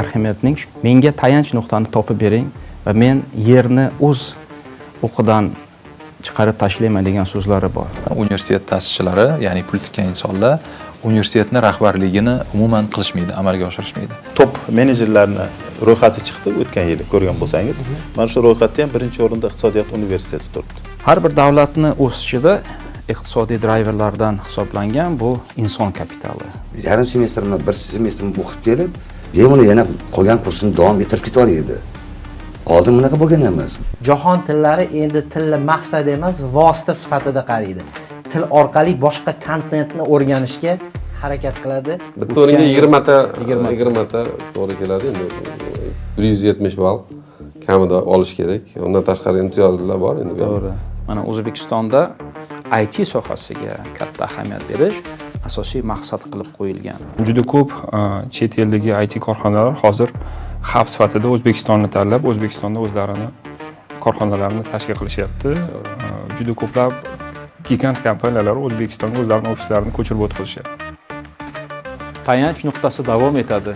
Arximedning "Menga tayanch nuqtani topib bering va men yerni o'z o'qidan chiqarib tashlayman" degan so'zlari bor. Universitet ta'sischilari, ya'ni pul tikkan insonlar universitetni rahbarligini umuman qilishmaydi, amalga oshirishmaydi. Top menejerlarni ro'yxati chiqdi o'tgan yili, ko'rgan bo'lsangiz. Mana shu ro'yxatda ham birinchi o'rinda Iqtisodiyot universiteti turibdi. Har bir davlatni o'sishida iqtisodiy drayverlardan hisoblangan bu inson kapitali. Yarim semestrmi, bir semestrmi o'qib kelib, bemalol yana qolgan kursini davom ettirib ketaveradi. Oldin bunaqa bo'lgan emas. Jahon tillari endi tilni maqsad emas, vosita sifatida qaraydi. Til orqali boshqa kontentni o'rganishga harakat qiladi. Bitta o'ringa O'tgan yil 20 ta, 20 ta. 20 ta to'g'ri keladi. Endi 170 ball kamida olish kerak. Undan tashqari imtiyozlar bor endi. To'g'ri. Mana O'zbekistonda IT sohasiga katta ahamiyat berish asosiy maqsad qilib qo'yilgan. Juda ko'p chet eldagi IT korxonalar hozir hub sifatida O'zbekistonni tanlab, O'zbekistonda o'zlarini korxonalarini tashkil qilishyapti. Juda ko'plab gigant kompaniyalar O'zbekistonga o'zlarini ofislarini ko'chirib o'tkazishyapti. Tayanch nuqtasi davom etadi.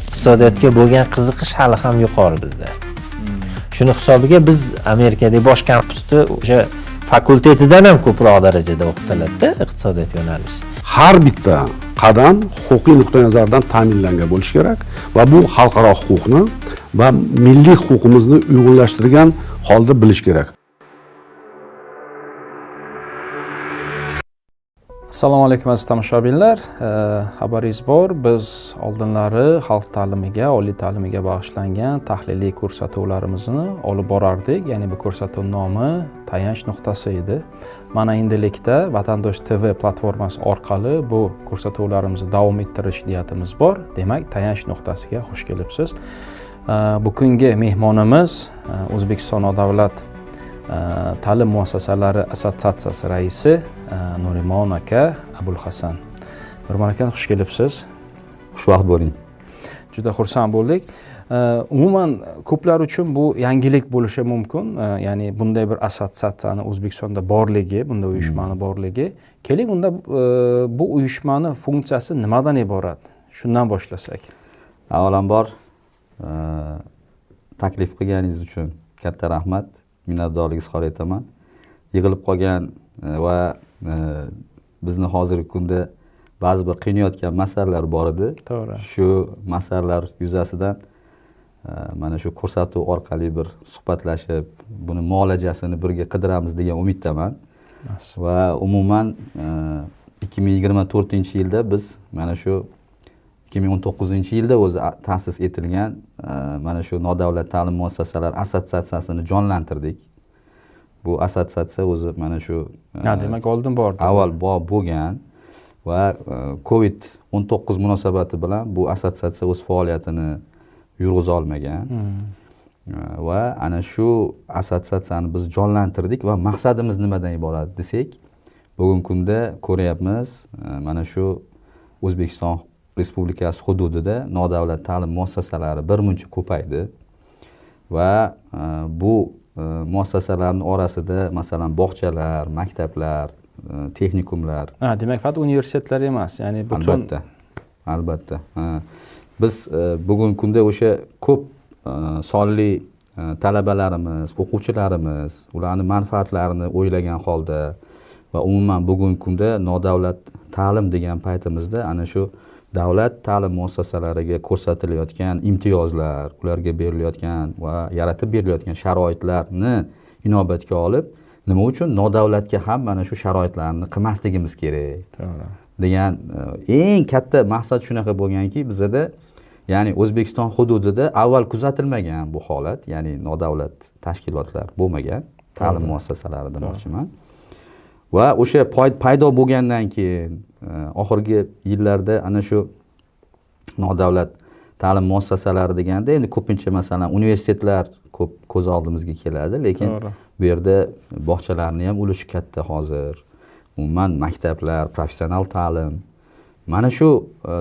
Iqtisodiyotga bo'lgan qiziqish hali ham yuqori bizda. Shuni hisobiga biz Amerikadagi bosh kampusda o'sha fakultetidan ham ko'proq darajada o'qitiladida iqtisodiyot yo'nalishi. Har bitta qadam huquqiy nuqtai nazardan ta'minlangan bo'lishi kerak va bu xalqaro huquqni va milliy huquqimizni uyg'unlashtirgan holda bilish kerak. Assalomu alaykum, aziz tomoshabinlar. Xabaringiz bor, biz oldinlari xalq ta'limiga, oliy ta'limiga bag'ishlangan tahliliy ko'rsatuvlarimizni olib borardik. Ya'ni bu ko'rsatuv nomi "Tayanch nuqtasi" edi. Mana endilikda Vatandosh TV platformasi orqali bu ko'rsatuvlarimizni davom ettirish niyatimiz bor. Demak, "Tayanch nuqtasiga" xush kelibsiz. Bugungi mehmonimiz O'zbekiston nodavlat ta'lim muassasalari assotsiatsiyasi raisi Nurimon aka Abulhasan. Nurimon aka, xush kelibsiz. Xushvaqt bo'ling. Juda xursand bo'ldik. Umuman ko'plar uchun bu yangilik bo'lishi mumkin. Ya'ni bunday bir assotsiatsiyani O'zbekistonda borligi, bunday uyushmani borligi. Keling, unda bu uyushmani funksiyasi nimadan iborat? Shundan boshlasak. Avvalambor, taklif qilganingiz uchun katta rahmat, minnatdorlik izhor etaman. Yig'ilib qolgan va bizni hozirgi kunda ba'zi bir qiynayotgan masalalar bor edi. Shu masalalar yuzasidan mana shu ko'rsatuv orqali bir suhbatlashib, buni muolajasini birga qidiramiz degan umiddaman. Nasib. Va umuman 2024-yilda biz mana shu 2019-yilda o'zi ta'sis etilgan mana shu nodavlat ta'lim muassasalari assotsiatsiyasini jonlantirdik. Bu assotsiatsiya o'zi mana shu Ha, demak, oldin bordi. Avval bo'lgan va COVID-19 munosabati bilan bu assotsiatsiya o'z faoliyatini yurg'iza olmagan. Va ana shu assotsiatsiyani biz jonlantirdik va maqsadimiz nimadan iborat desak, bugungi kunda ko'ryapmiz, mana shu O'zbekiston Respublikasi hududida nodavlat ta'lim muassasalari birmuncha ko'paydi va bu muassasalarni orasida, masalan, bog'chalar, maktablar, texnikumlar. Ha, demak, faqat universitetlar emas, ya'ni butun Albatta, albatta. Ha. Biz bugungi kunda o'sha ko'p sonli talabalarimiz, o'quvchilarimiz, ularni manfaatlarini o'ylagan holda va umuman bugungi kunda nodavlat ta'lim degan paytimizda ana shu davlat ta'lim muassasalariga ko'rsatilayotgan imtiyozlar, ularga berilayotgan va yaratib berilayotgan sharoitlarni inobatga olib, nima uchun nodavlatga ham mana shu sharoitlarni qilmasligimiz kerak degan eng katta maqsad shunaqa bo'lganki, bizada, ya'ni O'zbekiston hududida avval kuzatilmagan bu holat, ya'ni nodavlat tashkilotlar bo'lmagan, ta'lim muassasalari demoqchiman. Va o'sha paydo bo'lgandan keyin oxirgi yillarda ana shu nodavlat ta'lim muassasalari deganda endi ko'pincha, masalan, universitetlar ko'p ko'z oldimizga keladi, lekin bu yerda bog'chalarni ham ulushi katta hozir, umuman maktablar, professional ta'lim. Mana shu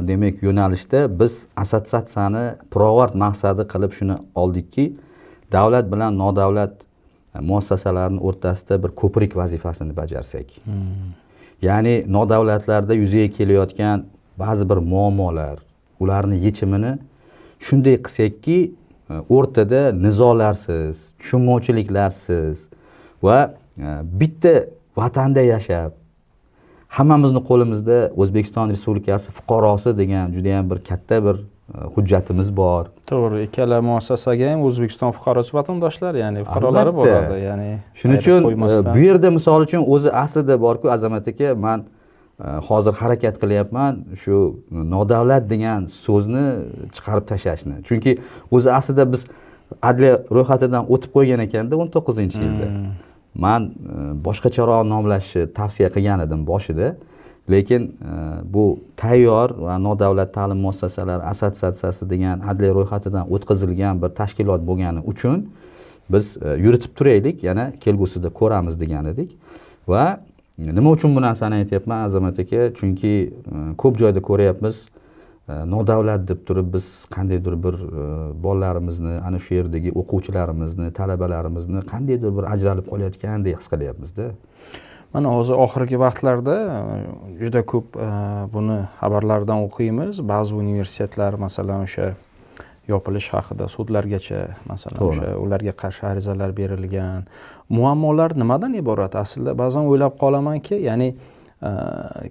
demak, yo'nalishda biz assotsiatsiyani pirovard maqsadi qilib shuni oldikki, davlat bilan nodavlat muassasalarni o'rtasida bir ko'prik vazifasini bajarsak, ya'ni nodavlatlarda yuzaga kelayotgan ba'zi bir muammolar, ularni yechimini Shunday qilsakki, o'rtada nizolarsiz, tushunmovchiliklarsiz va bitta vatanda yashab, hammamizni qo'limizda O'zbekiston Respublikasi fuqarosi degan judayam bir katta bir hujjatimiz bor. To'g'ri, ikkala muassasaga ham O'zbekiston fuqarosi vatandoshlar, ya'ni fuqarolari boradi, ya'ni Shuning ayirib uchun qo'ymasdan. bu yerda, misol uchun, o'zi aslida borku, Azamat aka, man hozir harakat qilyapman shu nodavlat degan so'zni chiqarib tashlashni. Chunki o'zi aslida biz adliya ro'yxatidan o'tib qo'ygan ekanda 19-yilda. Man boshqacharoq nomlashni tavsiya qilgan edim boshida, lekin bu tayyor va nodavlat ta'lim muassasalari assotsiatsiyasi degan adliya ro'yxatidan o'tkazilgan bir tashkilot bo'lgani uchun biz yuritib turaylik, yana kelgusida ko'ramiz degan edik. Va nima uchun bu narsani aytyapman, Azamat aka? Chunki ko'p joyda ko'ryapmiz, nodavlat deb turib biz qandaydir bir bolalarimizni, ana shu yerdagi o'quvchilarimizni, talabalarimizni qandaydir bir ajralib qolayotgandek his qilyapmizda. Mana hozir oxirgi vaqtlarda juda ko'p buni xabarlardan o'qiymiz. Ba'zi universitetlar, masalan, o'sha yopilish haqida sudlargacha, masalan, o'sha ularga qarshi arizalar berilgan. Muammolar nimadan iborat? Aslida ba'zan o'ylab qolamanki, ya'ni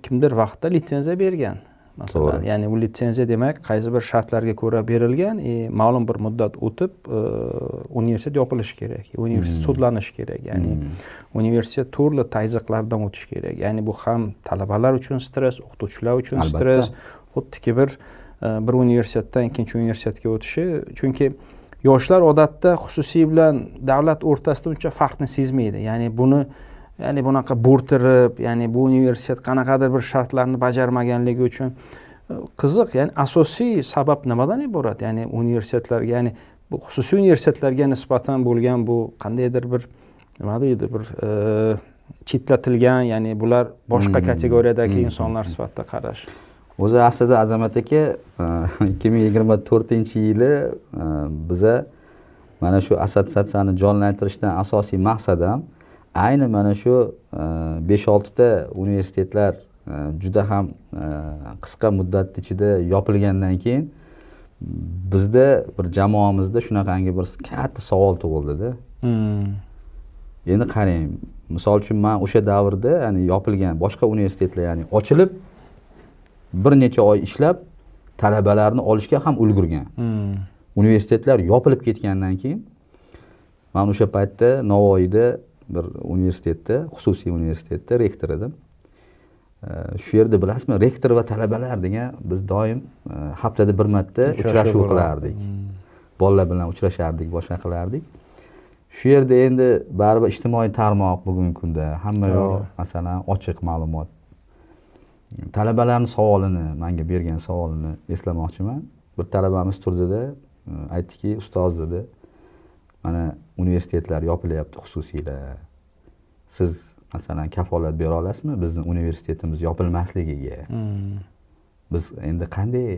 kimdir vaqtda litsenziya bergan. Masalan, ya'ni u litsenziya demak qaysi bir shartlarga ko'ra berilgan, ma'lum bir muddat o'tib universitet yopilishi kerak, universitet sudlanishi kerak, ya'ni universitet turli tazyiqlardan o'tishi kerak. Ya'ni bu ham talabalar uchun stress, o'qituvchilar uchun stress, xuddiki bir universitetdan ikkinchi universitetga o'tishi, chunki yoshlar odatda xususiy bilan davlat o'rtasida uncha farqni sezmaydi. Ya'ni buni, ya'ni bunaqa bo'rttirib, ya'ni bu universitet qanaqadir bir shartlarni bajarmaganligi uchun qiziq, ya'ni asosiy sabab nimadan iborat? Ya'ni universitetlarga, ya'ni bu xususiy universitetlarga nisbatan bo'lgan bu qandaydir bir, nima deydi, bir chetlatilgan, ya'ni bular boshqa kategoriyadagi insonlar sifatida qarash. O'zi aslida, Azamat aka, 2024-yili biza mana shu assotsiatsiyani jonlantirishdan asosiy maqsad ham ayni mana shu 5-6 ta universitetlar juda ham qisqa muddat ichida yopilgandan keyin bizda bir jamoamizda shunaqangi bir katta savol tug'ildida. Endi qarang, misol uchun, man o'sha davrda, ya'ni yopilgan boshqa universitetlar, ya'ni ochilib, bir necha oy ishlab, talabalarni olishga ham ulgurgan. Universitetlar yopilib ketgandan keyin man o'sha paytda Navoiyda bir universitetda, xususiy universitetda rektor edim. Shu yerda, bilasizmi, rektor va talabalar degan biz doim haftada bir marta uchrashuv uchrashuv bo'lardi. Qilardik. Bolalar bilan uchrashardik, boshqa qilardik. Shu yerda endi baribir ijtimoiy tarmoq bugungi kunda hamma yoq, masalan, ochiq ma'lumot. Talabalarni savolini, manga bergan savolini eslamoqchiman. Bir talabamiz turdida aytdiki: "Ustoz, – dedi, – mana universitetlar yopilyapti, xususiylar. Siz, masalan, kafolat bera olasizmi bizni universitetimiz yopilmasligiga? Biz endi qanday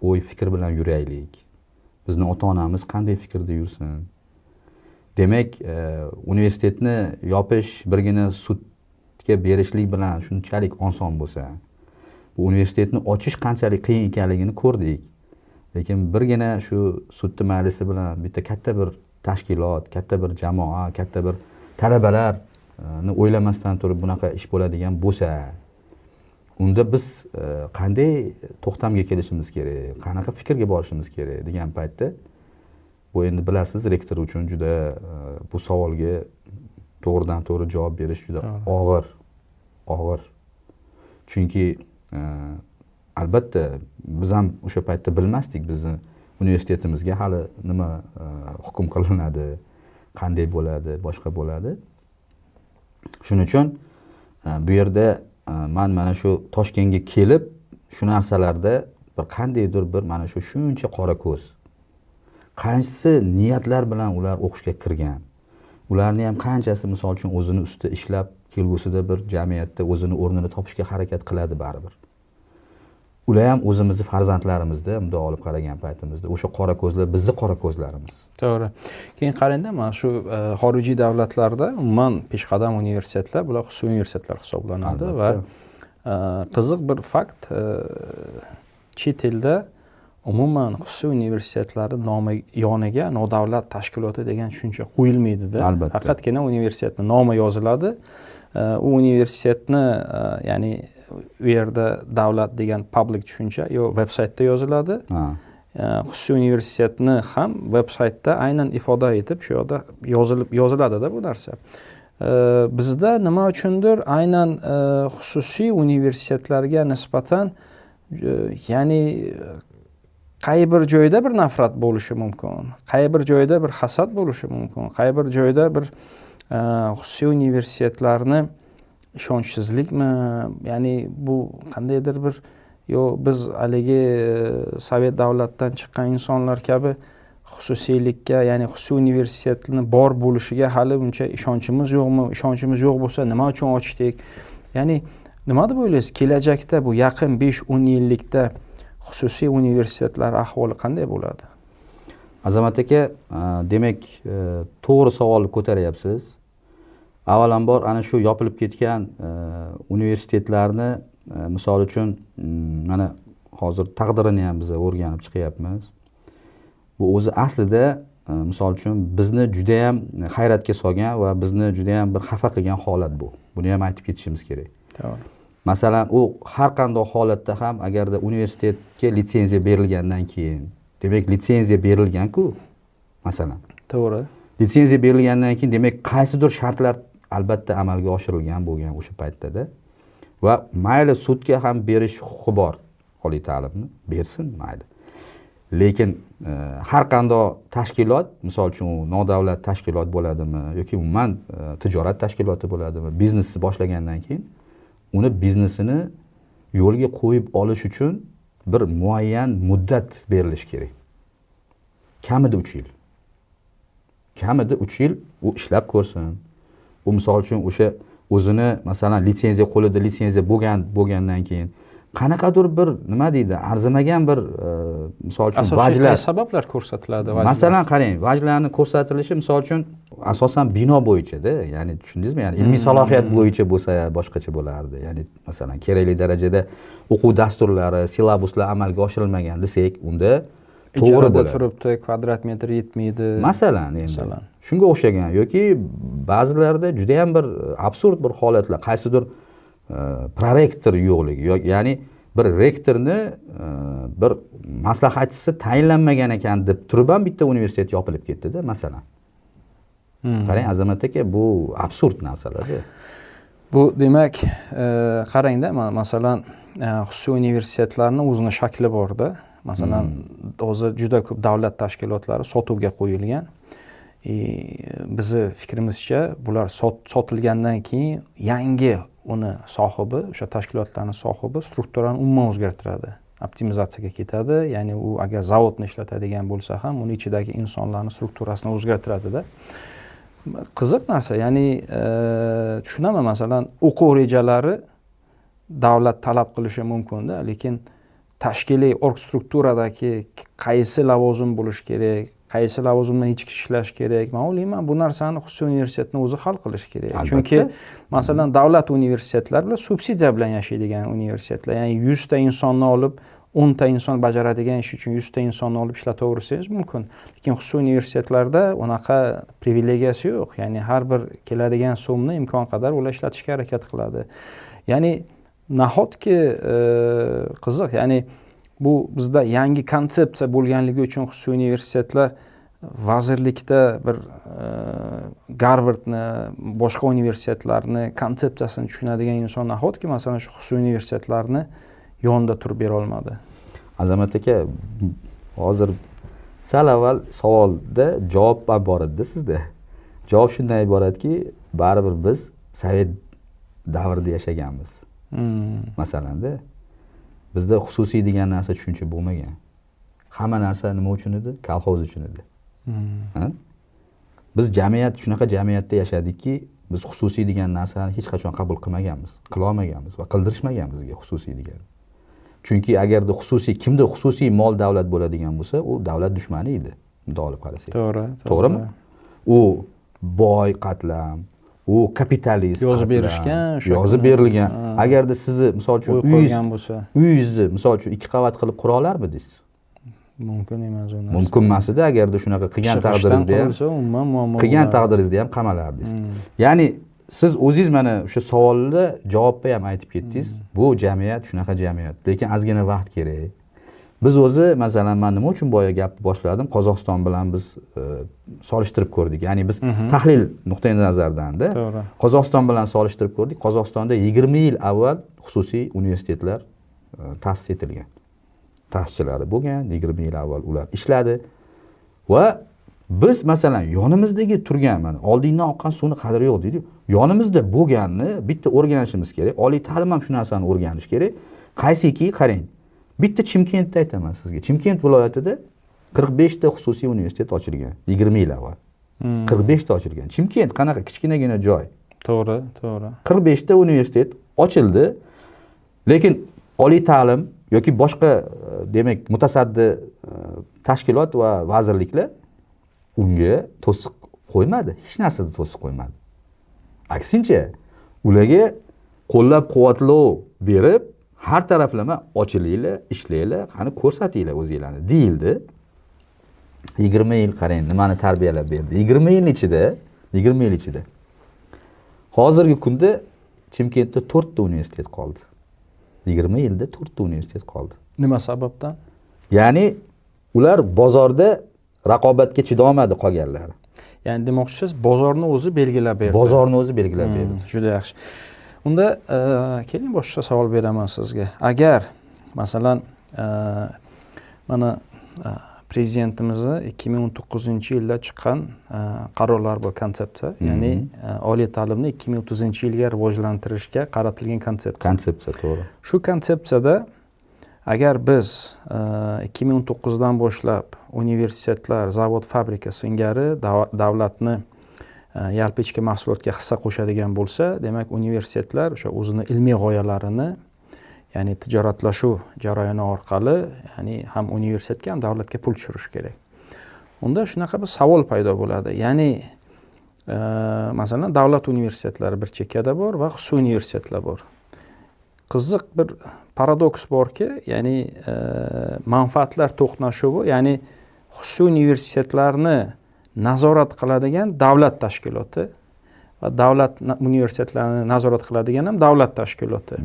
o'y fikr bilan yuraylik? Bizni ota onamiz qanday fikrda yursin?" Demak, universitetni yopish birgina sudga berishlik bilan shunchalik oson bo'lsa, bu universitetni ochish qanchalik qiyin ekanligini ko'rdik. Lekin birgina shu sudni majlisi bilan bitta katta bir tashkilot, katta bir jamoa, katta bir talabalarni o'ylamasdan turib bunaqa ish bo'ladigan bo'lsa, unda biz qanday to'xtamga kelishimiz kerak, qanaqa fikrga borishimiz kerak degan paytda, bu endi bilasiz, rektor uchun juda bu savolga to'g'ridan to'g'ri javob berish juda og'ir, og'ir. Chunki albatta biz ham o'sha paytda bilmasdik bizni universitetimizga hali nima hukm qilinadi, qanday bo'ladi, boshqa bo'ladi. Shuning uchun bu yerda man mana shu Toshkentga kelib shu narsalarda bir qandaydir bir mana shu shuncha qora ko'z, qaysi niyatlar bilan ular o'qishga kirgan, ularni ham qanchasi, misol uchun, o'zini ustida ishlab, kelgusida bir jamiyatda o'zini o'rnini topishga harakat qiladi, baribir ular ham o'zimizni farzandlarimizda. Bundoq olib qaragan paytimizda o'sha qora ko'zlar bizni qora ko'zlarimiz. To'g'ri. Keyin qarangda, mana shu xorijiy davlatlarda umuman peshqadam universitetlar, bular xususiy universitetlar hisoblanadi va qiziq bir fakt, chet elda Umuman xususiy universitetlarni nomi yoniga nodavlat tashkiloti degan tushuncha qo'yilmaydida. Albatta. Faqatgina universitetni nomi yoziladi. U universitetni, ya'ni u yerda davlat degan public tushuncha yo veb saytda yoziladi. Xususiy universitetni ham veb saytda aynan ifoda etib shu yoqda yoziladida bu narsa. Bizda nima uchundir aynan xususiy universitetlarga nisbatan, ya'ni qay bir joyda bir nafrat bo'lishi mumkin, qay bir joyda bir hasad bo'lishi mumkin, qay bir joyda bir xususiy universitetlarni ishonchsizlikmi, ya'ni bu qandaydir bir, yo biz haligi sovet davlatdan chiqqan insonlar kabi xususiylikka, ya'ni xususiy universitetni bor bo'lishiga hali uncha ishonchimiz yo'qmi? Ishonchimiz yo'q bo'lsa, nima uchun ochdik? Ya'ni nima deb o'ylaysiz, kelajakda bu yaqin 5-10 yillikda xususiy universitetlar ahvoli qanday bo'ladi? Azamat aka, demak, to'g'ri savolni ko'taryapsiz. Avvalambor, ana shu yopilib ketgan universitetlarni, misol uchun, mana hozir taqdirini ham biz o'rganib chiqyapmiz. Bu o'zi aslida, misol uchun, bizni judayam hayratga solgan va bizni judayam bir xafa qilgan holat bu. Buni ham aytib ketishimiz kerak. Masalan, u har qanday holatda ham, agarda universitetga litsenziya berilgandan keyin, demak, litsenziya berilgan-ku, masalan. Litsenziya berilgandan keyin, demak, qaysidir shartlar albatta amalga oshirilgan bo'lgan o'sha paytda-da. Va mayli, sudga ham berish huquqi bor oliy ta'limni, bersin mayli. Lekin har qanday tashkilot, misol uchun, u nodavlat tashkilot bo'ladimi yoki umuman tijorat tashkiloti bo'ladimi, biznesni boshlagandan keyin uni biznesini yo'lga qo'yib olish uchun bir muayyan muddat berilishi kerak. Kamida 3 yil. Kamida 3 yil u ishlab ko'rsin. U, misol uchun, o'sha o'zini, masalan, litsenziya, qo'lida litsenziya bo'lgandan keyin qanaqadir bir, nima deydi, arzimagan bir, misol uchun, Asosiy vajlar qaysi sabablar ko'rsatiladi, vajlar? Masalan, qarang, vajlarni ko'rsatilishi, misol uchun, asosan bino bo'yicha-da, ya'ni tushundingizmi? Ya'ni ilmiy salohiyat bo'yicha bo'lsa boshqacha bo'lardi. Ya'ni masalan, kerakli darajada o'quv dasturlari, syllabuslar amalga oshirilmagan desak, unda to'g'ri Ijarada bo'ladi. turibdi, kvadrat metr yetmaydi. Masalan, endi Masalan. shunga o'xshagan yoki ba'zilarida juda ham bir absurd bir holatlar, qaysidir prorektor yo'qligi, ya'ni bir rektorni bir maslahatchisi tayinlanmagan ekan deb turib ham bitta universitet yopilib ketdi-da, masalan. Qarang, Azamat aka, bu absurd narsalar-da. Bu demak, qarangda, masalan, xususiy universitetlarni o'zini shakli borda. Masalan, hozir juda ko'p davlat tashkilotlari sotuvga qo'yilgan. Bizni fikrimizcha, bular sotilgandan keyin yangi uni sohibi, o'sha tashkilotlarni sohibi strukturani umuman o'zgartiradi. Optimizatsiyaga ketadi, ya'ni u agar zavodni ishlatadigan bo'lsa ham, uni ichidagi insonlarni strukturasini o'zgartiradida. Qiziq narsa, ya'ni tushunaman, masalan, o'quv rejalari davlat talab qilishi mumkinda, lekin tashkiliy org strukturadagi qaysi lavozim bo'lishi kerak, qaysi lavozimda necha kishi ishlashi kerak, man o'ylayman, bu narsani xususiy universitetni o'zi hal qilishi kerak. Chunki masalan, davlat universitetlar bilan subsidiya bilan yashaydigan universitetlar, ya'ni 100 ta insonni olib, 10 ta inson bajaradigan ish uchun 100 ta insonni olib ishlataversangiz mumkin. Lekin xususiy universitetlarda unaqa privilegiyasi yo'q. Ya'ni har bir keladigan so'mni imkon qadar ular ishlatishga harakat qiladi. Ya'ni nahotki, qiziq, ya'ni bu bizda yangi konsepsiya bo'lganligi uchun xususiy universitetlar vazirlikda bir Garvardni, boshqa universitetlarni konsepsiyasini tushunadigan inson nahotki, masalan, shu xususiy universitetlarni yonida turib bera olmadi? Azamat aka, hozir sal avval savolda javob ham bor edi sizda. Javob shundan iboratki, baribir biz sovet davrida yashaganmiz. Masalanda, bizda xususiy degan narsa tushuncha bo'lmagan. Hamma narsa nima uchun edi? Kolxoz uchun edi. Ha? Biz jamiyat, shunaqa jamiyatda yashadikki, biz xususiy degan narsani hech qachon qabul qilmaganmiz, qila olmaganmiz va qildirishmagan bizga xususiy degan. Chunki agarda xususiy, kimda xususiy mol davlat bo'ladigan bo'lsa, u davlat dushmani edi. Bunday olib qarasak. To'g'rimi? U boy qatlam, u kapitalist Yozib qatlam, berishgan, o'sha yozib kuni. berilgan. Ha. Agarda sizni, misol uchun, O'y qo'ygan bo'lsa. Uyingizni, misol uchun, 2 qavat qilib qura olarmidingiz? Mumkin emas u narsa. Mumkin emas edi, agarda shunaqa qilgan taqdiringizda ham, umuman muammo qilgan taqdiringizda ham qamalardingiz. Ya'ni siz o'zingiz mana o'sha savolni javobda ham aytib ketdingiz. Bu jamiyat shunaqa jamiyat, lekin ozgina vaqt kerak. Biz o'zi, masalan, man nima uchun boya gapni boshladim, Qozog'iston bilan biz solishtirib ko'rdik. Ya'ni biz tahlil nuqtai nazaridan-da Qozog'iston bilan solishtirib ko'rdik. Qozog'istonda 20 yil avval xususiy universitetlar ta'sis etilgan. Ta'sischilari bo'lgan, 20 yil avval ular ishladi. Va biz masalan yonimizdagi turgan, mana oldingdan oqqan suvni qadri yo'q deydi. Yonimizda bo'lganni bitta o'rganishimiz kerak. Oliy ta'lim ham shu narsani o'rganish kerak. Qaysiki, qarang, bitta Chimkentda aytaman sizga. Chimkent viloyatida 45 ta xususiy universitet ochilgan 20 yil avval. 45 ta ochilgan. Chimkent qanaqa kichkinagina joy. To'g'ri, to'g'ri. 45 ta universitet ochildi. Lekin oliy ta'lim yoki boshqa demak mutasaddi tashkilot va vazirliklar unga to'siq qo'ymadi, hech narsada to'siq qo'ymadi. Aksincha, ularga qo'llab-quvvatlov berib, har taraflama ochilinglar, ishlanglar, qani ko'rsatinglar o'zinglarni deyildi. 20 yil qarang, nimani tarbiyalab berdi. 20 yil ichida, 20 yil ichida. Hozirgi kunda Chimkentda 4 ta universitet qoldi. 20 yilda 4 ta universitet qoldi. Nima sababdan? Ya'ni ular bozorda raqobatga chidolmadi qolganlari. Ya'ni demoqchisiz, bozorni o'zi belgilab berdi. Bozorni o'zi belgilab berdi. Juda yaxshi. Unda keling boshqa savol beraman sizga. Agar masalan mana prezidentimizni 2019-yilda chiqqan qarorlar bu konsepsiya, ya'ni oliy ta'limni 2030-yilga rivojlantirishga qaratilgan konsepsiya. Konsepsiya, to'g'ri. Shu konsepsiyada agar biz 2019dan boshlab universitetlar, zavod, fabrika singari davlatni yalpi ichki mahsulotga hissa qo'shadigan bo'lsa, demak universitetlar o'sha o'zini ilmiy g'oyalarini, ya'ni tijoratlashuv jarayoni orqali, ya'ni ham universitetga ham davlatga pul tushirish kerak. Unda shunaqa bir savol paydo bo'ladi. Ya'ni masalan davlat universitetlari bir chekkada bor va xususiy universitetlar bor. Qiziq bir paradoks borki, ya'ni manfaatlar to'qnashuvi, ya'ni xususiy universitetlarni nazorat qiladigan davlat tashkiloti va davlat universitetlarini nazorat qiladigan ham davlat tashkiloti.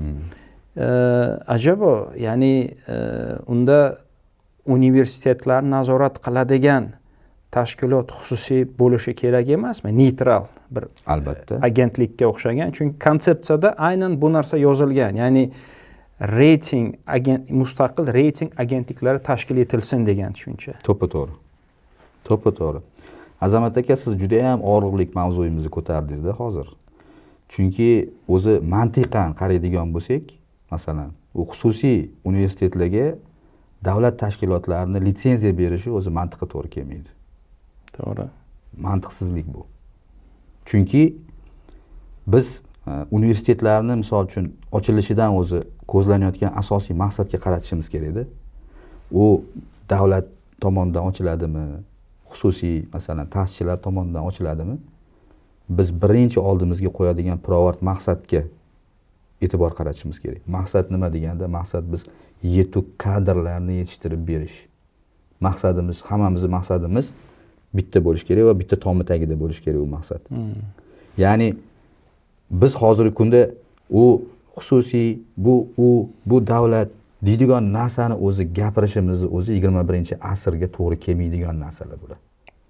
Ajabo, ya'ni unda universitetlar nazorat qiladigan tashkilot xususiy bo'lishi kerak emasmi? Neytral bir albatta agentlikka o'xshagan. Chunki konsepsiyada aynan bu narsa yozilgan. Ya'ni reyting agent, mustaqil reyting agentliklari tashkil etilsin degan tushuncha. To'ppa-to'g'ri. To'ppa-to'g'ri. Azamat aka, siz juda ham og'riqli mavzuyimizni ko'tardingizda hozir. Chunki o'zi mantiqan qaraydigan bo'lsak, masalan, u xususiy universitetlarga davlat tashkilotlarini litsenziya berishi o'zi mantiqqa to'g'ri kelmaydi. To'g'ri. Mantiqsizlik bu. Chunki biz universitetlarni misol uchun ochilishidan o'zi ko'zlanayotgan asosiy maqsadga qaratishimiz kerakda. U davlat tomonidan ochiladimi, xususiy masalan ta'sischilar tomonidan ochiladimi? Biz birinchi oldimizga qo'yadigan pirovard maqsadga e'tibor qaratishimiz kerak. Maqsad nima deganda, maqsad biz yetuk kadrlarni yetishtirib berish. Maqsadimiz, hammamizning maqsadimiz bitta bo'lish kerak va bitta tomni tagida bo'lish kerak u maqsad. Ya'ni biz hozirgi kunda u xususiy, bu u, bu davlat deydigan narsani o'zi gapirishimizni o'zi 21-asrga to'g'ri kelmaydigan narsalar bular.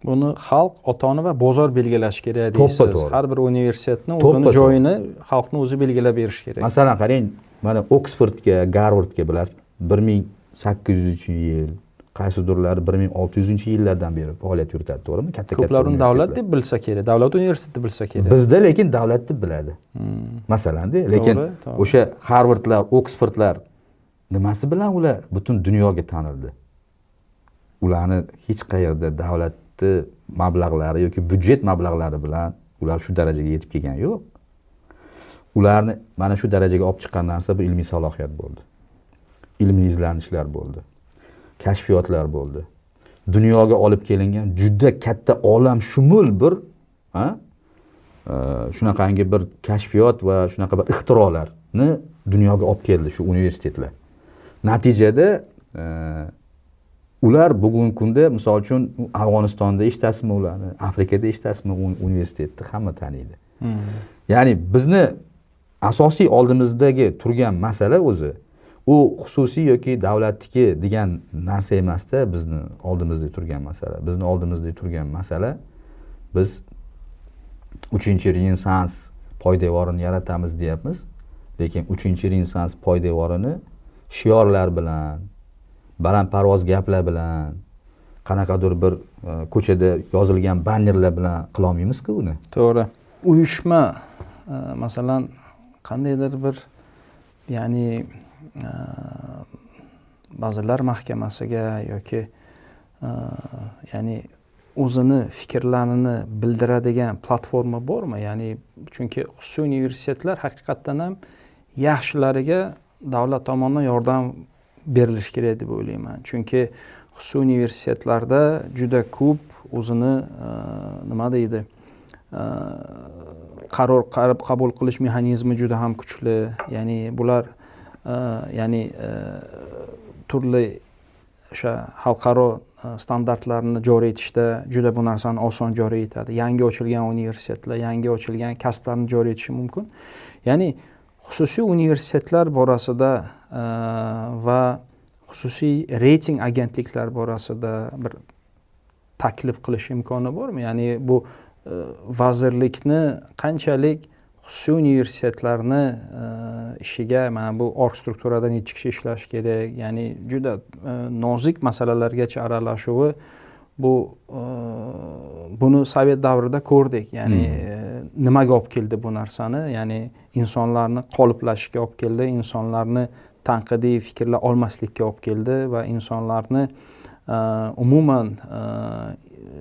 Buni xalq, ota-ona va bozor belgilashi kerak deysiz. To'ppa-to'g'ri. Har bir universitetni o'zini joyini xalqni o'zi belgilab berishi kerak. Masalan, qarang, mana Oksfordga, Garvardga bilasizmi? 1800-yil, qaysidirlari 1600-yillardan beri faoliyat yuritadi, to'g'rimi? Katta-katta Ko'plar uni davlat universitetlar. deb bilsa kerak, davlat universiteti bilsa kerak. Bizda lekin davlat deb biladi. Masalan-da, lekin o'sha Harvardlar, Oksfordlar nimasi bilan ular butun dunyoga tanildi? Ularni hech qayerda davlatni mablag'lari yoki byudjet mablag'lari bilan ular shu darajaga yetib kelgan yo'q. Ularni mana shu darajaga olib chiqqan narsa bu ilmiy salohiyat bo'ldi. Ilmiy izlanishlar bo'ldi. Kashfiyotlar bo'ldi. Dunyoga olib kelingan juda katta olamshumul bir, shunaqangi bir kashfiyot va shunaqa bir ixtirolarni dunyoga olib keldi shu universitetlar. Natijada Ular bugungi kunda, misol uchun, Afg'onistonda eshitasizmi ularni, Afrikada eshitasizmi, universitetni hamma taniydi. Ya'ni bizni asosiy oldimizdagi turgan masala o'zi u xususiy yoki davlatniki degan narsa emasda. Bizni oldimizda turgan masala, bizni oldimizda turgan masala, biz uchinchi Renessans poydevorini yaratamiz deyapmiz, lekin uchinchi Renessans poydevorini shiorlar bilan, balandparvoz gaplar bilan, qanaqadir bir ko'chada yozilgan bannerlar bilan qilolmaymizku uni. To'g'ri. Uyushma, masalan, qandaydir bir, ya'ni Vazirlar Mahkamasiga yoki ya'ni o'zini fikrlarini bildiradigan platforma bormi? Ya'ni chunki xususiy universitetlar haqiqatdan ham yaxshilariga davlat tomonidan yordam berilishi kerak deb o'ylayman, chunki xususiy universitetlarda juda ko'p o'zini nima deydi, qaror qabul qilish mexanizmi juda ham kuchli. Ya'ni bular ya'ni turli o'sha xalqaro standartlarni joriy etishda juda bu narsani oson joriy etadi. Yangi ochilgan universitetlar yangi ochilgan kasblarni joriy etishi mumkin. Ya'ni xususiy universitetlar borasida va xususiy reyting agentliklar borasida bir taklif qilish imkoni bormi? Ya'ni bu vazirlikni qanchalik xususiy universitetlarni ishiga, mana bu org strukturada necha kishi ishlashi kerak, ya'ni juda nozik masalalargacha aralashuvi, bu buni sovet davrida ko'rdik. Ya'ni nimaga olib keldi bu narsani? Ya'ni insonlarni qoliplashishga olib keldi, insonlarni tanqidiy fikrlay olmaslikka olib keldi va insonlarni umuman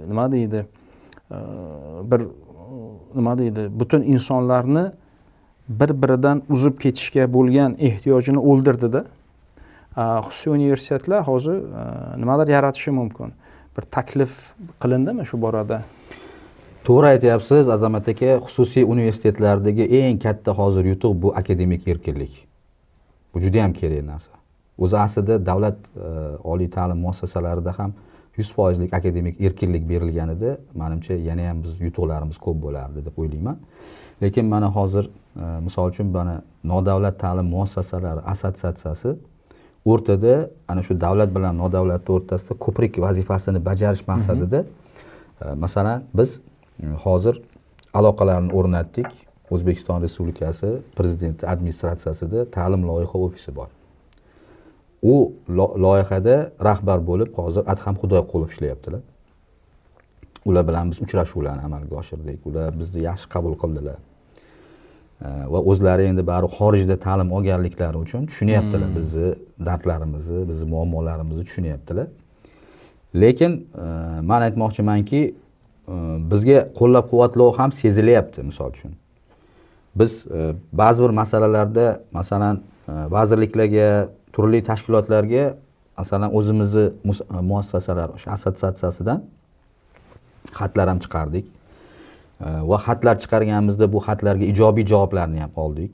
nima deydi, bir nima deydi, butun insonlarni bir biridan uzib ketishga bo'lgan ehtiyojini o'ldirdida. Xususiy universitetlar hozir nimadir yaratishi mumkin. Bir taklif qilindimi shu borada? To'g'ri aytyapsiz, Azamat aka. Xususiy universitetlardagi eng katta hozir yutuq bu akademik erkinlik. Bu juda yam kerak narsa o'zi. Aslida davlat oliy ta'lim muassasalarida ham 100%lik akademik erkinlik berilganida, manimcha, yana ham biz yutuqlarimiz ko'p bo'lardi deb o'ylayman. Lekin mana hozir misol uchun, mana nodavlat ta'lim muassasalari assotsiatsiyasi o'rtada, ana shu davlat bilan nodavlatni o'rtasida ko'prik vazifasini bajarish maqsadida masalan, biz hozir aloqalarni o'rnatdik. O'zbekiston Respublikasi Prezidenti administratsiyasida ta'lim loyiha ofisi bor. U loyihada rahbar bo'lib hozir Adham Xudoyqulov ishlayaptilar. Ular bilan biz uchrashuvlarni amalga oshirdik, ular bizni yaxshi qabul qildilar va o'zlari endi baribir xorijda ta'lim olganliklari uchun tushunyaptilar, bizni dardlarimizni, bizni muammolarimizni tushunyaptilar. Lekin man aytmoqchimanki, bizga qo'llab quvvatlov ham sezilyapti. Misol uchun, biz ba'zi bir masalalarda, masalan, vazirliklarga, turli tashkilotlarga, masalan, o'zimizni muassasalar o'sha assotsiatsiyasidan xatlar ham chiqardik va xatlar chiqarganimizda bu xatlarga ijobiy javoblarni ham oldik.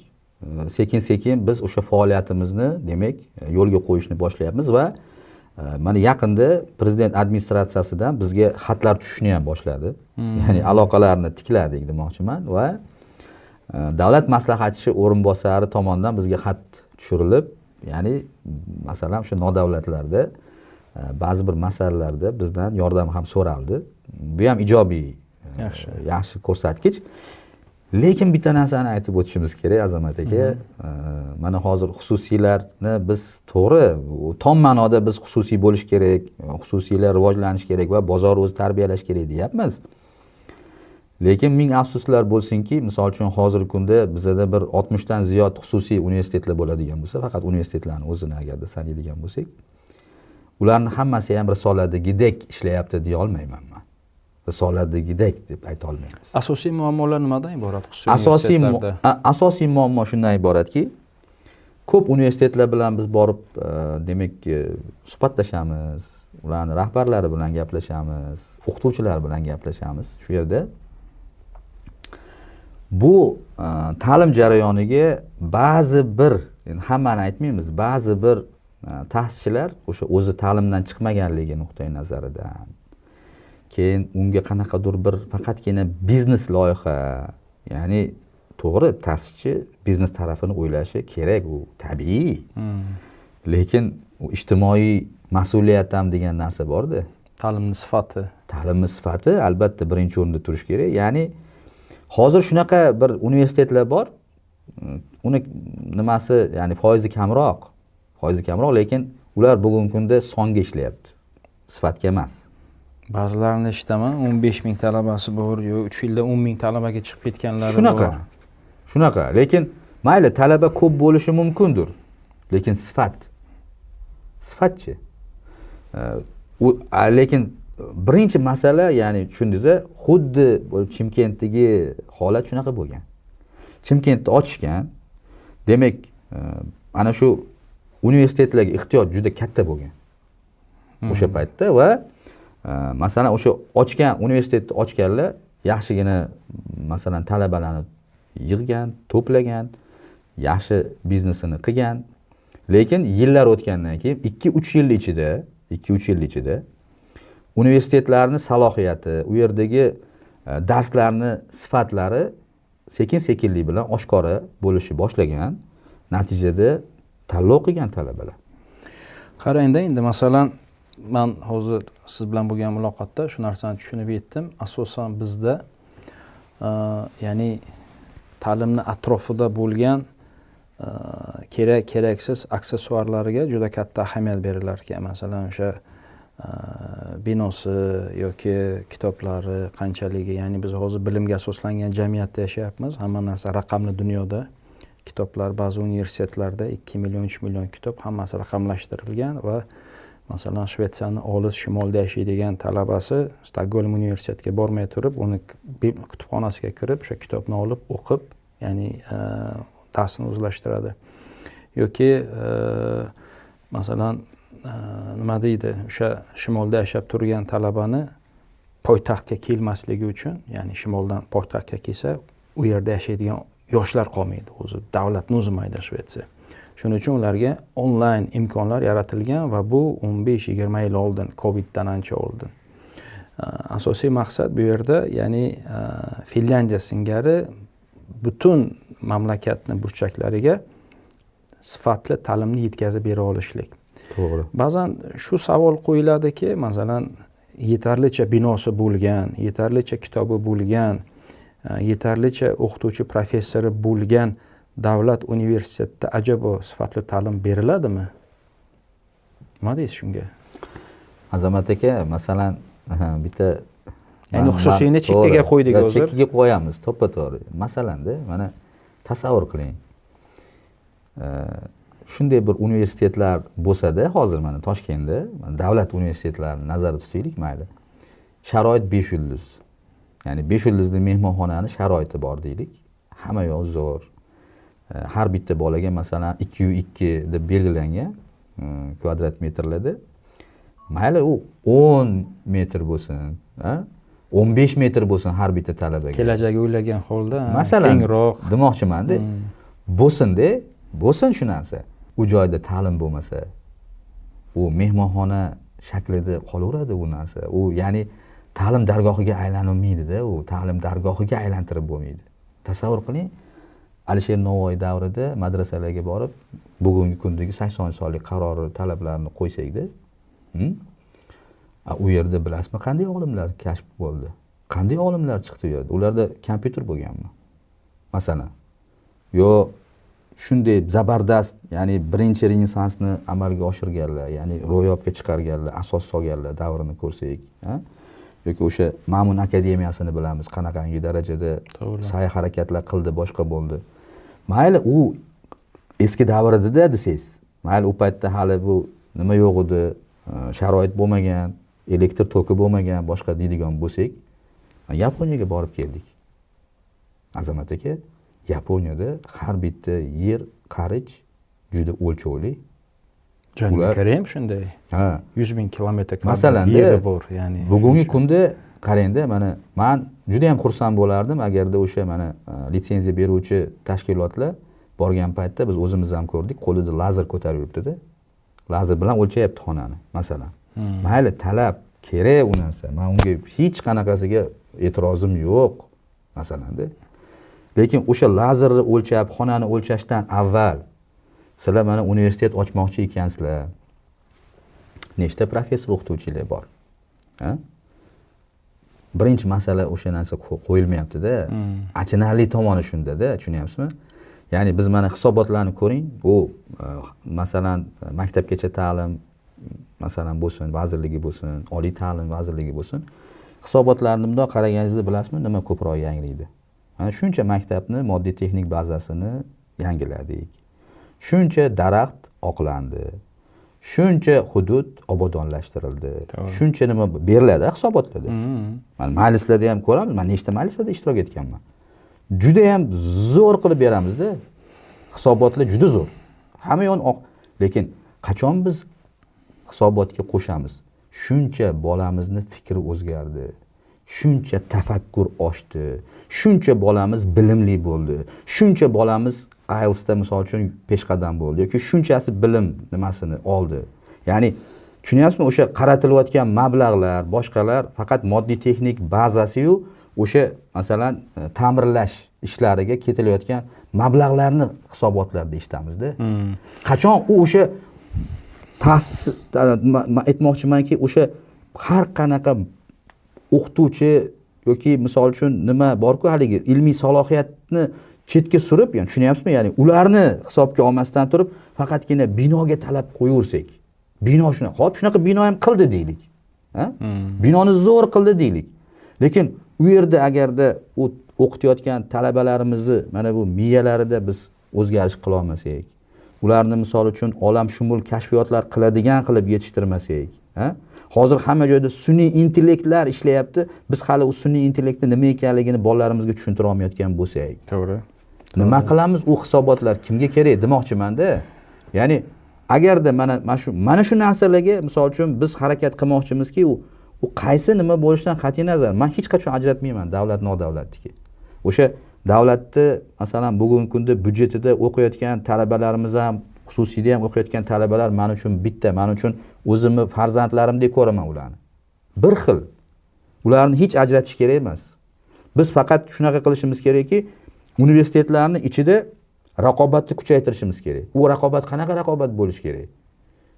Sekin sekin biz o'sha faoliyatimizni, demak, yo'lga qo'yishni boshlayapmiz va mana yaqinda prezident administratsiyasidan bizga xatlar tushishni ham boshladi. Ya'ni aloqalarni tikladik demoqchiman va davlat maslahatchisi o'rinbosari tomonidan bizga xat tushirilib, ya'ni masalan, o'sha nodavlatlarda ba'zi bir masalalarda bizdan yordam ham so'raldi. Bu ham ijobiy, Yaxshi. yaxshi ko'rsatkich. Lekin bitta narsani aytib o'tishimiz kerak, Azamat aka. Mana hozir xususiylarni biz, to'g'ri, u tom ma'noda biz xususiy bo'lish kerak, xususiylar rivojlanishi kerak va bozor o'zi tarbiyalash kerak deyapmiz. Lekin ming afsuslar bo'lsinki, misol uchun, hozirgi kunda bizada bir 60dan ziyod xususiy universitetlar bo'ladigan bo'lsa, faqat universitetlarni o'zini agarda sanaydigan bo'lsak, ularni hammasi ham risoladagidek ishlayapti deya olmayman man. Risoladagidek deb ayta olmaymiz. Asosiy muammolar nimadan iborat xususiy universitetlarda? Asosiy muammo shundan iboratki, ko'p universitetlar bilan biz borib, demak, suhbatlashamiz, ularni rahbarlari bilan gaplashamiz, o'qituvchilar bilan gaplashamiz. Shu yerda bu ta'lim jarayoniga ba'zi bir, endi hammani aytmaymiz, ba'zi bir Ta'sischilar o'sha o'zi ta'limdan chiqmaganligi nuqtai nazaridan, keyin unga qanaqadir bir faqatgina biznes loyiha, ya'ni to'g'ri, ta'sischi biznes tarafini o'ylashi kerak, u tabiiy. Lekin u ijtimoiy mas'uliyat ham degan narsa borda. Ta'limni sifati. Ta'limni sifati albatta birinchi o'rinda turishi kerak. Ya'ni hozir shunaqa bir universitetlar bor, uni nimasi, ya'ni foizi kamroq, lekin ular bugungi kunda songa ishlayapti, sifatga emas. Ba'zilarini eshitaman, 15 ming talabasi bor, yo 3 yilda 10 ming talabaga chiqib ketganlari shunaqa. bor. Shunaqa, lekin mayli, talaba ko'p bo'lishi mumkindir, lekin sifatchi. Lekin birinchi masala, ya'ni tushundingiz, xuddi Chimkentdagi holat shunaqa bo'lgan. Chimkentda ochishgan, demak, ana shu universitetlarga ehtiyoj juda katta bo'lgan o'sha paytda va masalan o'sha ochgan universitetni ochganlar yaxshigina masalan talabalarni yig'gan, to'plagan, yaxshi biznesini qilgan. Lekin yillar o'tgandan keyin 2-3 yil ichida universitetlarning salohiyati, u yerdagi darslarning sifatlari sekin-sekinlik bilan oshkora bo'lishi boshlagan. Natijada tanlov qilgan talabalar. Qarangda, endi masalan men hozir siz bilan bo'lgan muloqotda shu narsani tushunib yetdim. Asosan bizda ya'ni ta'limni atrofida bo'lgan kerak keraksiz aksessuarlarga juda katta ahamiyat berilar ekan. Masalan, o'sha binosi yoki kitoblari qanchaligi, ya'ni biz hozir bilimga asoslangan jamiyatda yashayapmiz. Hamma narsa raqamli dunyoda. Kitoblar ba'zi universitetlarda 2 million, 3 million kitob hammasi raqamlashtirilgan va masalan Shvetsiyaning olis shimolida yashaydigan talabasi Stokgolm universitetiga bormay turib, uni kutubxonasiga kirib, o'sha kitobni olib o'qib, ya'ni darsini o'zlashtiradi. Yoki masalan nima deydi, o'sha shimolda yashab turgan talabani poytaxtga kelmasligi uchun, ya'ni shimoldan poytaxtga kelsa, u yerda yashaydigan yoshlar qolmaydi, o'zi davlatni o'zi mayda Shvetsiya. Shuning uchun ularga onlayn imkonlar yaratilgan va bu 15-20 yil oldin, Coviddan ancha oldin. Asosiy maqsad bu yerda, ya'ni Finlyandiya singari butun mamlakatning burchaklariga sifatli ta'limni yetkazib bera olishlik. To'g'ri. Ba'zan shu savol qo'yiladiki, masalan, yetarlicha binosi bo'lgan, yetarlicha kitobi bo'lgan, yetarlicha o'qituvchi professori bo'lgan davlat universitetida ajabo sifatli ta'lim beriladimi? Nima deysiz shunga? Azamat aka, masalan, bitta ya'ni xususiyni chekkaga qo'ydik hozir. Chekkaga qo'yamiz, to'ppa-to'g'ri. Masalanda, mana tasavvur qiling. Shunday bir universitetlar bo'lsa-da, hozir mana Toshkentda davlat universitetlarini nazarda tutaylik, mayli. Sharoit 5 yulduz. Ya'ni 5 yulduzli mehmonxonani sharoiti bor deylik. Hamma yoq zo'r. Har bitta bolaga masalan 2.2 deb belgilangan kvadrat metrlarda. Mayli u 10 metr bo'lsin, 15 metr bo'lsin har bitta talabaga. Kelajagi o'ylagan holda, masalan, kengroq demoqchiman-da. Bo'lsin-da, bo'lsin shu narsa. U joyda ta'lim bo'lmasa, u mehmonxona shaklida qolaveradi u narsa. U ya'ni ta'lim dargohiga aylanolmaydi-da, u ta'lim dargohiga aylantirib bo'lmaydi. Tasavvur qiling, Alisher Navoiy davrida madrasalarga borib, bugungi kundagi 80 sonli qarori talablarini qo'ysakda, u yerda bilasizmi qanday olimlar kashf bo'ldi? Qanday olimlar chiqdi u yerda? Ularda kompyuter bo'lganmi? Masalan, yo shunday zabardast, ya'ni birinchi Renessansni amalga oshirganlar, ya'ni ro'yobga chiqarganlar, asos solganlar davrini ko'rsak, yoki o'sha Ma'mun akademiyasini bilamiz, qanaqangi darajada sa'y harakatlar qildi, boshqa bo'ldi. Mayli u eski davr edi-da desangiz, mayli u paytda hali bu nima yo'q edi, sharoit bo'lmagan, elektr toki bo'lmagan, boshqa deydigan bo'lsak, Yaponiyaga borib keldik. Azamat aka, Yaponiyada har bitta yer qarich juda o'lchovli. Janubiy Koreya ham shunday. Ha. 100 ming kilometr masalan yeri bor, ya'ni bugungi kunda qarangda, mana men juda ham xursand bo'lardim agarda o'sha mana litsenziya beruvchi tashkilotlar borgan paytda biz o'zimiz ham ko'rdik, qo'lida lazer ko'tarib yuribdi-da. Lazer bilan o'lchayapti xonani, masalan. Mayli, talab kerak u narsa, man unga hech qanaqasiga e'tirozim yo'q, masalanda. Lekin o'sha lazerni o'lchab, xonani o'lchashdan avval sizlar mana universitet ochmoqchi ekansizlar, nechta professor o'qituvchilar bor? Birinchi masala o'sha narsa qo'yilmayapti-da. Achinarli tomoni shunda-da, tushunyapsizmi? Ya'ni biz mana hisobotlarni ko'ring, u masalan maktabgacha ta'lim masalan bo'lsin, vazirligi bo'lsin, oliy ta'lim vazirligi bo'lsin, hisobotlarni bundoq qaraganingizda bilasizmi, nima ko'proq yangraydi? Mana shuncha maktabni moddiy texnik bazasini yangiladik. Shuncha daraxt oqlandi. Shuncha hudud obodonlashtirildi. Shuncha nima beriladi hisobotlarda. Mana majlislarda ham ko'ramiz, men nechta majlislarda ishtirok etganman. Juda ham zo'r qilib beramizda. Hisobotlar juda zo'r. Hamma yon oq, lekin qachon biz hisobotga qo'shamiz? Shuncha bolamizni fikri o'zgardi. Shuncha tafakkur oshdi. Shuncha bolamiz bilimli bo'ldi. Shuncha bolamiz IELTSda misol uchun peshqadam bo'ldi yoki shunchasi bilim nimasini oldi. Ya'ni tushunyapsizmi, o'sha qaratilayotgan mablag'lar, boshqalar faqat moddiy texnik bazasi-yu o'sha masalan ta'mirlash ishlariga ketilayotgan mablag'larni hisobotlarda eshitamizda. Qachon u o'sha ta'sis, aytmoqchimanki, o'sha har qanaqa o'qituvchi yoki misol uchun nima borku, haligi ilmiy salohiyatni chetga surib, ya'ni tushunyapsizmi, ya'ni ularni hisobga olmasdan turib faqatgina binoga talab qo'yaversak, bino shunaqa, hop, shunaqa bino ham qildi deylik, binoni zo'r qildi deylik, lekin u yerda agarda u o'qitayotgan talabalarimizni mana bu miyalarida biz o'zgarish qila olmasak, ularni misol uchun olamshumul kashfiyotlar qiladigan qilib yetishtirmasak, hozir hamma joyda sun'iy intellektlar ishlayapti, biz hali u sun'iy intellektni nima ekanligini bolalarimizga tushuntira olmayotgan bo'lsak, to'g'ri, nima qilamiz? U hisobotlar kimga kerak demoqchimanda. Ya'ni agarda mana shu narsalarga misol uchun biz harakat qilmoqchimizki, u qaysi nima bo'lishidan qat'iy nazar, man hech qachon ajratmayman davlat nodavlatniki. O'sha davlatni masalan bugungi kunda byudjetida o'qiyotgan talabalarimiz ham, xususiyda ham o'qiyotgan talabalar men uchun bitta, men uchun o'zimni farzandlarimdek ko'raman ularni. Bir xil. Ularni hech ajratish kerak emas. Biz faqat shunaqa qilishimiz kerakki, universitetlarning ichida raqobatni kuchaytirishimiz kerak. U raqobat qanaqa raqobat bo'lishi kerak?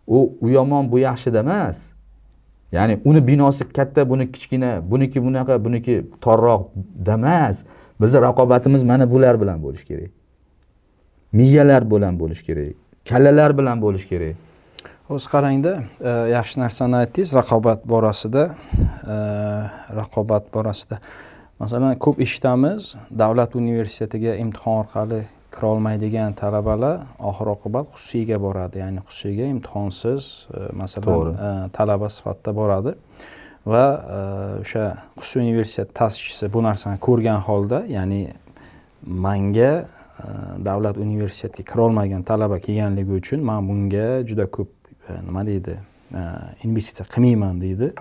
U yomon, bu yaxshi emas. Ya'ni uni binosi katta, buni kichkina, buniki bunaqa, buniki torroq emas. Bizning raqobatimiz mana bular bilan bo'lishi kerak. Miyalar bilan bo'lishi kerak. Kallalar bilan bo'lishi kerak. O'zi qarangda, yaxshi narsani aytdingiz, raqobat borasida, raqobat borasida. Masalan, ko'p eshitamiz, davlat universitetiga imtihon orqali kira olmaydigan talabalar oxir oqibat xususiyga boradi. Ya'ni xususiyga imtihonsiz, masalan, talaba sifatida boradi. Va o'sha xususiy universitet ta'sischisi bu narsani ko'rgan holda, ya'ni manga davlat universitetiga kira olmagan talaba kelganligi uchun men bunga juda ko'p nima deydi, investitsiya qilmayman deydi.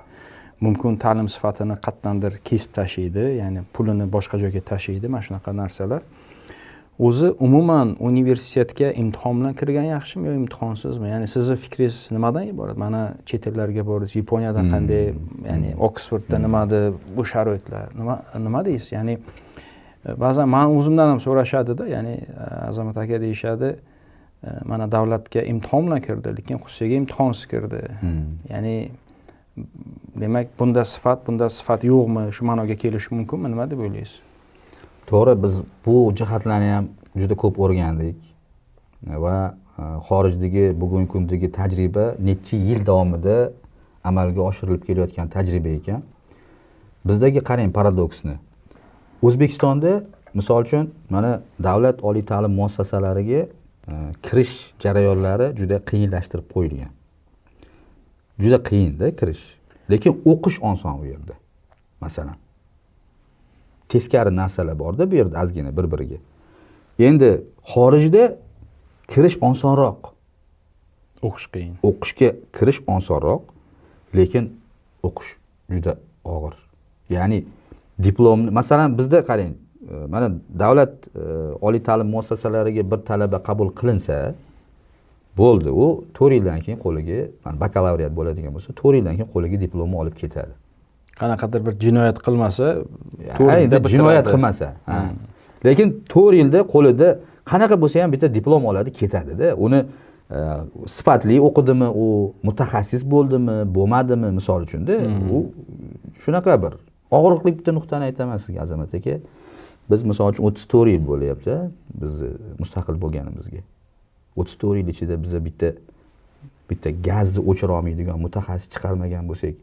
Mumkin ta'lim sifatini qatdandir kesib tashlaydi, ya'ni pulini boshqa joyga tashlaydi, mana shunaqa narsalar. O'zi umuman universitetga imtihon bilan kirgan yaxshimi yo imtihonsizmi? Ya'ni sizni fikringiz nimadan iborat? Mana chet ellarga bordingiz, Yaponiyada qanday, ya'ni Oksfordda nimada bu sharoitlar, nima deysiz? Ya'ni ba'zan men o'zimdan ham so'rashadi-da, ya'ni Azamat aka deyishadi, mana davlatga imtihon bilan kirdi, lekin xususiyga imtihonsiz kirdi. Ya'ni demak bunda sifat, bunda sifat yo'qmi? Shu ma'noga kelish mumkinmi? Nima deb o'ylaysiz? To'g'ri, biz bu jihatlarni ham juda ko'p o'rgandik va xorijdagi bugungi kundagi tajriba necha yil davomida amalga oshirilib kelayotgan tajriba ekan. Bizdagi qarang paradoksni. O'zbekistonda misol uchun mana davlat oliy ta'lim muassasalariga kirish jarayonlari juda qiyinlashtirib qo'yilgan. Juda qiyinda kirish. Lekin o'qish oson u yerda. Masalan, teskari narsalar borda bu yerda ozgina bir-biriga. Endi xorijda kirish osonroq. O'qish qiyin. O'qishga kirish osonroq, lekin o'qish juda og'ir. Ya'ni diplomni, masalan, bizda qarang, mana davlat oliy ta'lim muassasalariga bir talaba qabul qilinsa, Bo'ldi, u 4 yildan keyin qo'liga, mana bakalavriat bo'ladigan bo'lsa, 4 yildan keyin qo'liga diplomni olib ketadi. Qanaqadir bir jinoyat qilmasa, 4 yilda jinoyat qilmasa. Lekin 4 yilda qo'lida qanaqa bo'lsa ham bitta diplom oladi, ketadi-da. Uni sifatli o'qidimi, u mutaxassis bo'ldimi, bo'lmadimi, misol uchun-da, u shunaqa bir og'riqli bitta nuqtani aytaman sizga, Azamat aka. Biz misol uchun 34 yil bo'lyapti, biz mustaqil bo'lganimizga. 34 yil ichida biza bitta gazni o'chira olmaydigan mutaxassis chiqarmagan bo'lsak,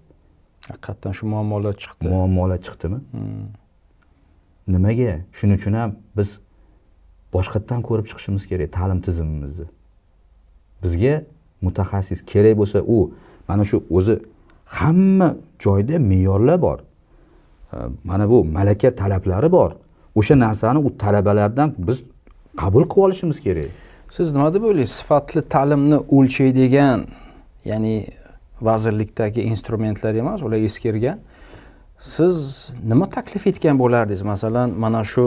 haqiqatan shu muammolar chiqdi. Muammolar chiqdimi? Nimaga? Shuning uchun ham biz boshqatdan ko'rib chiqishimiz kerak ta'lim tizimimizni. Bizga mutaxassis kerak bo'lsa, u mana shu o'zi hamma joyda me'yorlar bor. Mana bu malaka talablari bor. O'sha narsani u talabalardan biz qabul qilib olishimiz kerak. Siz nima deb o'ylaysiz? Sifatli ta'limni o'lchaydigan, ya'ni vazirlikdagi instrumentlar emas, ular eskirgan. Siz nima taklif etgan bo'lardingiz? Masalan, mana shu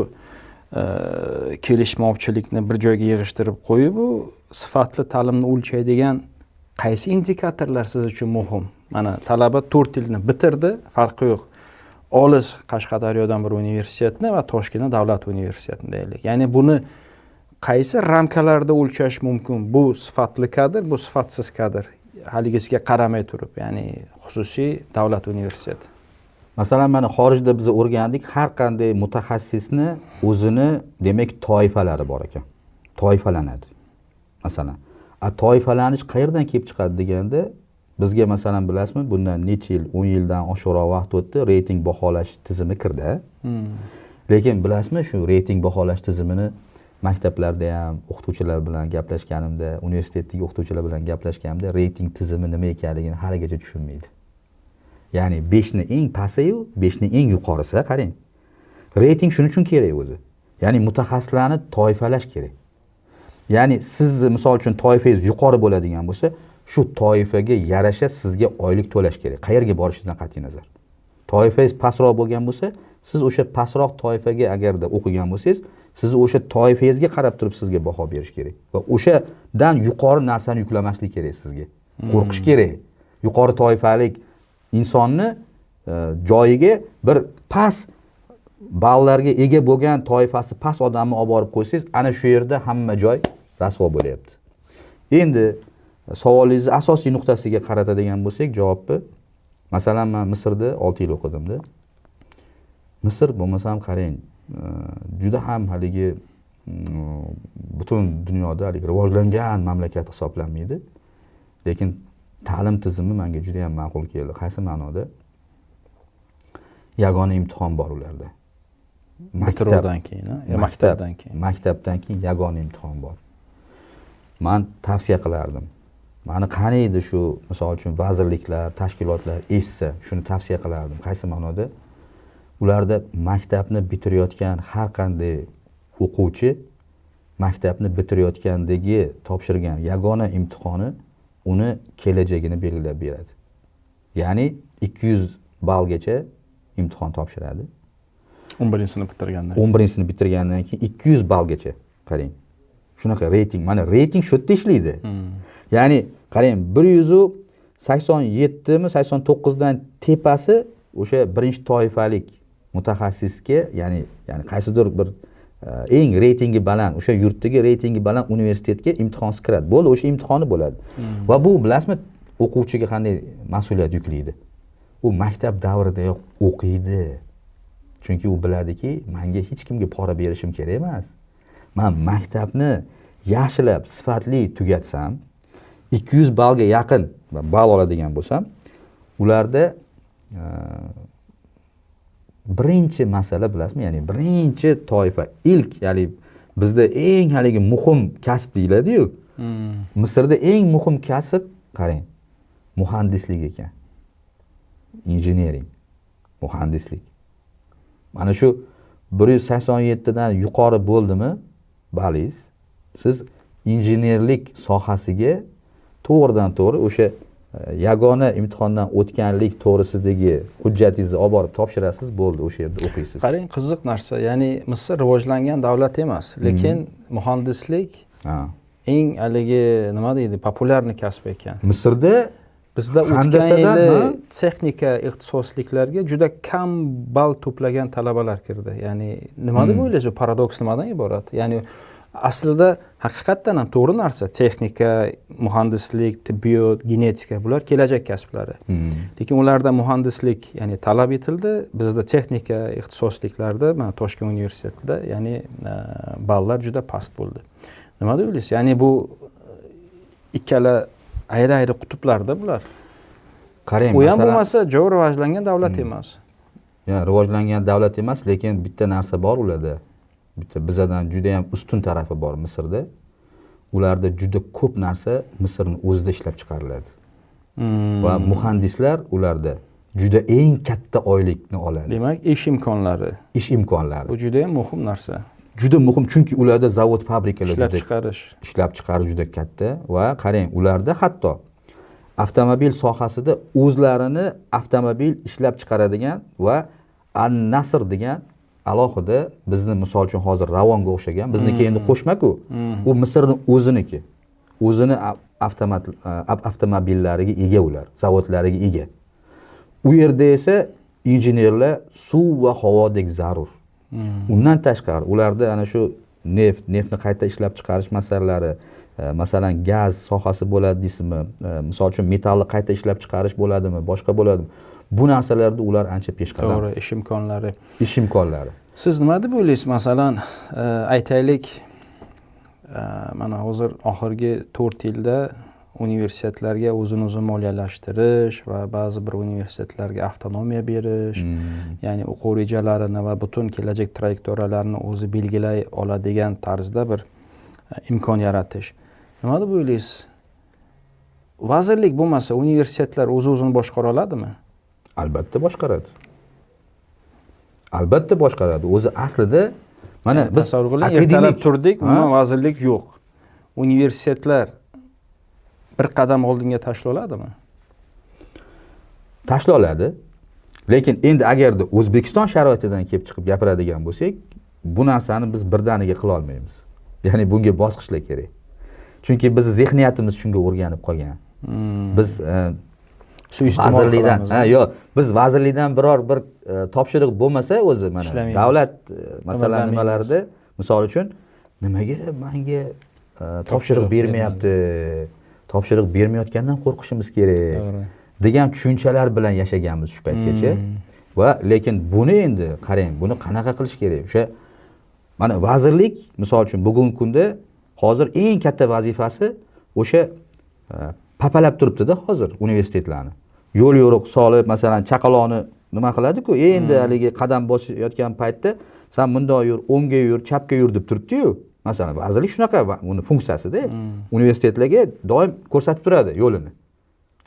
kelishmovchilikni bir joyga yig'ishtirib qo'yib, u sifatli ta'limni o'lchaydigan qaysi indikatorlar siz uchun muhim? Mana talaba 4 yilni bitirdi, farqi yo'q. Olis Qashqadaryodan bir universitetni va Toshkentda davlat universitetini deylik. Ya'ni buni qaysi ramkalarda o'lchash mumkin? Bu sifatli kadr, bu sifatsiz kadr. Haligisiga qaramay turib, ya'ni xususiy davlat universiteti. Masalan, mana xorijda biz o'rgandik, har qanday mutaxassisni o'zini, demak, toifalari bor ekan. Toifalanadi. Masalan, toifalanish qayerdan kelib chiqadi deganda, bizga masalan bilasizmi, bundan necha yil, 10 yildan oshiqroq vaqt o'tdi, reyting baholash tizimi kirdi. Lekin bilasizmi, shu reyting baholash tizimini maktablarda ham o'qituvchilar bilan gaplashganimda, universitetdagi o'qituvchilar bilan gaplashganimda reyting tizimi nima ekanligini haligacha tushunmaydi. Ya'ni 5 ni eng pasti-yu, 5 ni eng yuqorisi, qarang. Reyting shuning uchun kerak o'zi. Ya'ni mutaxassislarni toifalash kerak. Ya'ni sizni misol uchun toifangiz yuqori bo'ladigan bo'lsa, shu toifaga yarasha sizga oylik to'lash kerak. Qayerga borishingizdan qat'iy nazar. Toifangiz pastroq bo'lgan bo'lsa, siz o'sha pastroq toifaga agarda o'qigan bo'lsangiz, sizni o'sha toifangizga qarab turib sizga baho berish kerak va o'shadan yuqori narsani yuklamaslik kerak sizga. Qo'rqish kerak. Yuqori toifalik insonni joyiga bir past ballarga ega bo'lgan toifasi past odamni olib borib qo'ysangiz, ana shu yerda hamma joy rasvo bo'lyapti. Endi savolingizni asosiy nuqtasiga qaratadigan bo'lsak, javobni, masalan, men Misrda 6 yil o'qidimda. Misr bo'lmasam qarang, juda ham haligi butun dunyoda haligi rivojlangan mamlakat hisoblanmaydi. Lekin ta'lim tizimi menga juda ham ma'qul keldi. Qaysi ma'noda? Yagona imtihon bor ularda. Bitiruvdan keyin, maktabdan keyin. Maktabdan keyin yagona imtihon bor. Men tavsiya qilardim. Mani qani edi shu, misol uchun vazirliklar, tashkilotlar eshitsa, shuni tavsiya qilardim. Qaysi ma'noda? Ularda maktabni bitirayotgan har qanday o'quvchi maktabni bitirayotgandagi topshirgan yagona imtihoni uni kelajagini belgilab beradi. Ya'ni 200 ballgacha imtihon topshiradi. 11-sinf bitirgandan keyin. 11-sinf bitirgandan keyin 200 ballgacha, qarang. Shunaqa reyting, mana reyting shu yerda ishlaydi. Ya'ni qarang, 187 mi 89 dan tepasi o'sha birinchi toifalik mutaxassisga, ya'ni qaysidir bir eng reytingi baland, o'sha yurtdagi reytingi baland universitetga imtihonsiz kiradi. Bo'ldi, o'sha imtihoni bo'ladi. Va bu bilasizmi, o'quvchiga qanday mas'uliyat yuklaydi? U maktab davridayoq o'qiydi. Chunki u biladiki, menga hech kimga pora berishim kerak emas. Men maktabni yaxshilab, sifatli tugatsam, 200 ballga yaqin ball oladigan bo'lsam, ularda birinchi masala bilasizmi, ya'ni birinchi toifa, ilk, ya'ni bizda eng haligi muhim kasb deyiladi-yu. Misrda eng muhim kasb, qarang, muhandislik ekan. Injiniring, muhandislik. Mana shu 187 dan yuqori bo'ldimi ballingiz, siz injenerlik sohasiga to'g'ridan to'g'ri o'sha yagona imtihondan o'tganlik to'g'risidagi hujjatingizni olib borib topshirasiz, bo'ldi, o'sha yerda o'qiysiz. Qarang, qiziq narsa, ya'ni Misr rivojlangan davlat emas, lekin muhandislik Eng haligi nima deydi, популярный kasb ekan. Misrda bizda o'tgan handasadan, yili ha? texnika ixtisosliklarga juda kam ball to'plagan talabalar kirdi. Ya'ni nima deb o'ylaysiz, bu paradoks nimadan iborat? Ya'ni aslida haqiqatdan ham to'g'ri narsa, texnika, muhandislik, tibbiyot, genetika, bular kelajak kasblari. Lekin ularda muhandislik, ya'ni talab etildi, bizda texnika ixtisosliklarda, mana Toshkent universitetida, ya'ni ballar juda past bo'ldi. Nima deb o'ylaysiz? Ya'ni bu ikkala ayri ayri qutblarda bular. Qarang, u ham masalan- bo'lmasa joy rivojlangan davlat emas. Ya, rivojlangan davlat emas, lekin bitta narsa bor ularda. Bitta bizadan juda ham ustun tarafi bor Misrda. Ularda juda ko'p narsa Misrning o'zida ishlab chiqariladi. Va muhandislar ularda juda eng katta oylikni oladi. Demak, ish imkonlari. Ish imkonlari. Bu juda ham muhim narsa. Juda muhim, chunki ularda zavod, fabrikalar Ishlab juda chiqarish. Ishlab chiqarish juda katta va qarang, ularda hatto avtomobil sohasida o'zlarini avtomobil ishlab chiqaradigan va An-Nasr degan alohida, bizni misol uchun hozir Ravonga o'xshagan, bizniki endi qo'shma-ku. U Misrning o'ziniki. O'zini avtomobillariga ega ular, zavodlariga ega. U yerda esa injenerlar suv va havodek zarur. Undan tashqari ularda ana shu neftni qayta ishlab chiqarish masalalari, masalan, gaz sohasi bo'ladi deysizmi, misol uchun metallni qayta ishlab chiqarish bo'ladimi, boshqa bo'ladimi? Bu narsalarda ular ancha peshqadam. To'g'ri, ish imkonlari. Ish imkonlari. Siz nima deb o'ylaysiz? Masalan, aytaylik, mana hozir oxirgi 4 yilda universitetlarga o'zini o'zi moliyalashtirish va ba'zi bir universitetlarga avtonomiya berish, ya'ni o'quv rejalarini va butun kelajak trayektoriyalarini o'zi belgilay oladigan tarzda bir imkon yaratish. Nima deb o'ylaysiz? Vazirlik bo'lmasa universitetlar o'zi o'zini boshqara oladimi? Albatta boshqaradi. Albatta boshqaradi. O'zi aslida mana biz Tasavvur qiling, akademik ertalab turdik, Ha? umuman vazirlik yo'q. Universitetlar bir qadam oldinga tashlay oladimi? Tashlay oladi. Lekin endi agarda O'zbekiston sharoitidan kelib chiqib gapiradigan bo'lsak, bu narsani biz birdaniga qila olmaymiz. Ya'ni bunga bosqichlar kerak. Chunki biz zehniyatimiz shunga o'rganib qolgan. Biz Suiiste'mol vazirlikdan, qilamiz, ha, yo'q, biz vazirlikdan biror bir topshiriq bo'lmasa o'zi mana Ishlamaymiz. davlat, masalan, Qimirlamaymiz. nimalarida, misol uchun, nimaga menga topshiriq Topshiriq bermayapti? Topshiriq bermayotgandan qo'rqishimiz kerak degan tushunchalar bilan yashaganmiz shu paytgacha. Va lekin buni endi qarang, buni qanaqa qilish kerak? O'sha mana vazirlik, misol uchun, bugungi kunda hozir eng katta vazifasi o'sha papalab turibdi-da hozir universitetlarni. Yo'l yo'riq solib, masalan, chaqaloqni nima qiladi-ku, endi haligi qadam bosayotgan paytda san bundoq yur, o'ngga yur, chapga yur deb turibdi-yu. Masalan, vazirlik shunaqa uni funksiyasida. Universitetlarga doim ko'rsatib turadi yo'lini.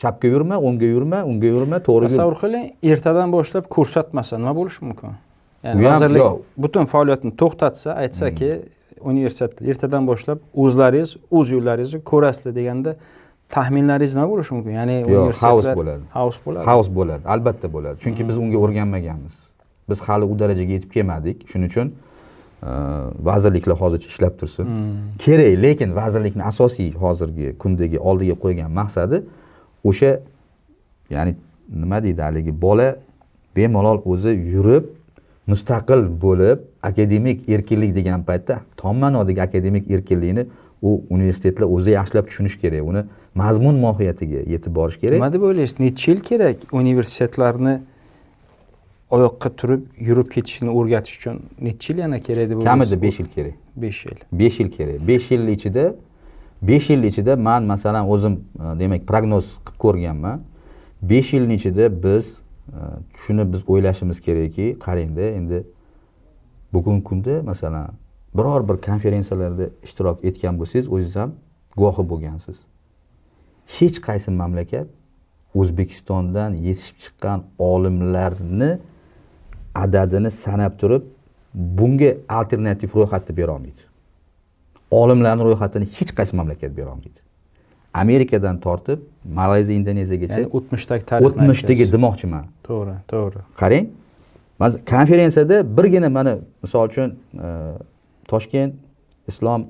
Chapga yurma, o'ngga yurma, unga yurma, to'g'ri yur. Tasavvur qiling, ertadan boshlab ko'rsatmasa nima bo'lishi mumkin? Ya'ni U ham vazirlik yo'q. butun faoliyatini to'xtatsa, aytsaki, universitetda ertadan boshlab o'zlaringiz o'z yo'llaringizni ko'rasizlar deganda taxminlaringiz nima bo'lishi mumkin? Ya'ni Yo'q, universitetlar xaos bo'ladi. Xaos bo'ladi. Xaos bo'ladi, albatta bo'ladi. Chunki biz unga o'rganmaganmiz. Biz hali u darajaga yetib kelmadik. Shuning uchun vazirliklar hozircha ishlab tursin. Kerak, lekin vazirlikning asosiy hozirgi kundagi oldiga qo'ygan maqsadi o'sha, ya'ni nima deydi, haligi bola bemalol o'zi yurib, mustaqil bo'lib, akademik erkinlik degan paytda tom ma'nodagi akademik erkinlikni u universitetlar o'zi yaxshilab tushunish kerak, uni mazmun mohiyatiga yetib borish kerak. Nima deb o'ylaysiz? Necha yil kerak universitetlarni oyoqqa turib yurib ketishini o'rgatish uchun necha yil yana kerak deb o'ylaysiz? Kamida 5 yil kerak. 5 yil. 5 yil kerak. 5 yil ichida, 5 yil ichida man masalan o'zim, demak prognoz qilib ko'rganman. 5 yilning ichida biz, shuni biz o'ylashimiz kerakki, qarangda, endi bugungi kunda masalan biror bir konferensiyalarda ishtirok etgan bo'lsangiz, o'zingiz ham guvohi bo'lgansiz. Hech qaysi mamlakat O'zbekistondan yetishib chiqqan olimlarni adadini sanab turib, bunga alternativ ro'yxatni bera olmaydi. Olimlarning ro'yxatini hech qaysi mamlakat bera olmaydi. Amerikadan tortib Malayziya, Indoneziyagacha. Ya'ni o'tmishdagi tarixni o'tmishdagi aytyapsiz. demoqchiman. To'g'ri, to'g'ri. Qarang, konferensiyada birgina mana misol uchun, Toshkent Islom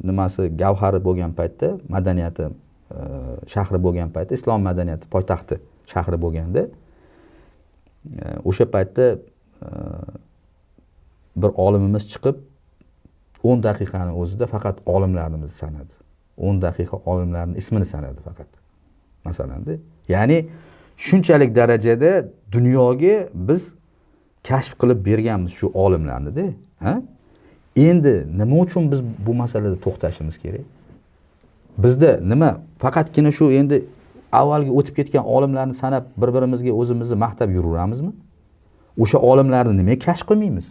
nimasi gavhari bo'lgan paytda, madaniyati shahri bo'lgan paytda, islom madaniyati poytaxti shahri bo'lganda, o'sha paytda bir olimimiz chiqib 10 daqiqani o'zida faqat olimlarimizni sanadi. 10 daqiqa olimlarning ismini sanadi faqat. Masalanda, ya'ni shunchalik darajada dunyoga biz kashf qilib berganmiz shu olimlarni-da, ha? Endi nima uchun biz bu masalada to'xtashimiz kerak? Bizda nima faqatgina shu endi avvalgi o'tib ketgan olimlarni sanab bir-birimizga o'zimizni maqtab yuraveramizmi? O'sha olimlarni nimaga kashf qilmaymiz?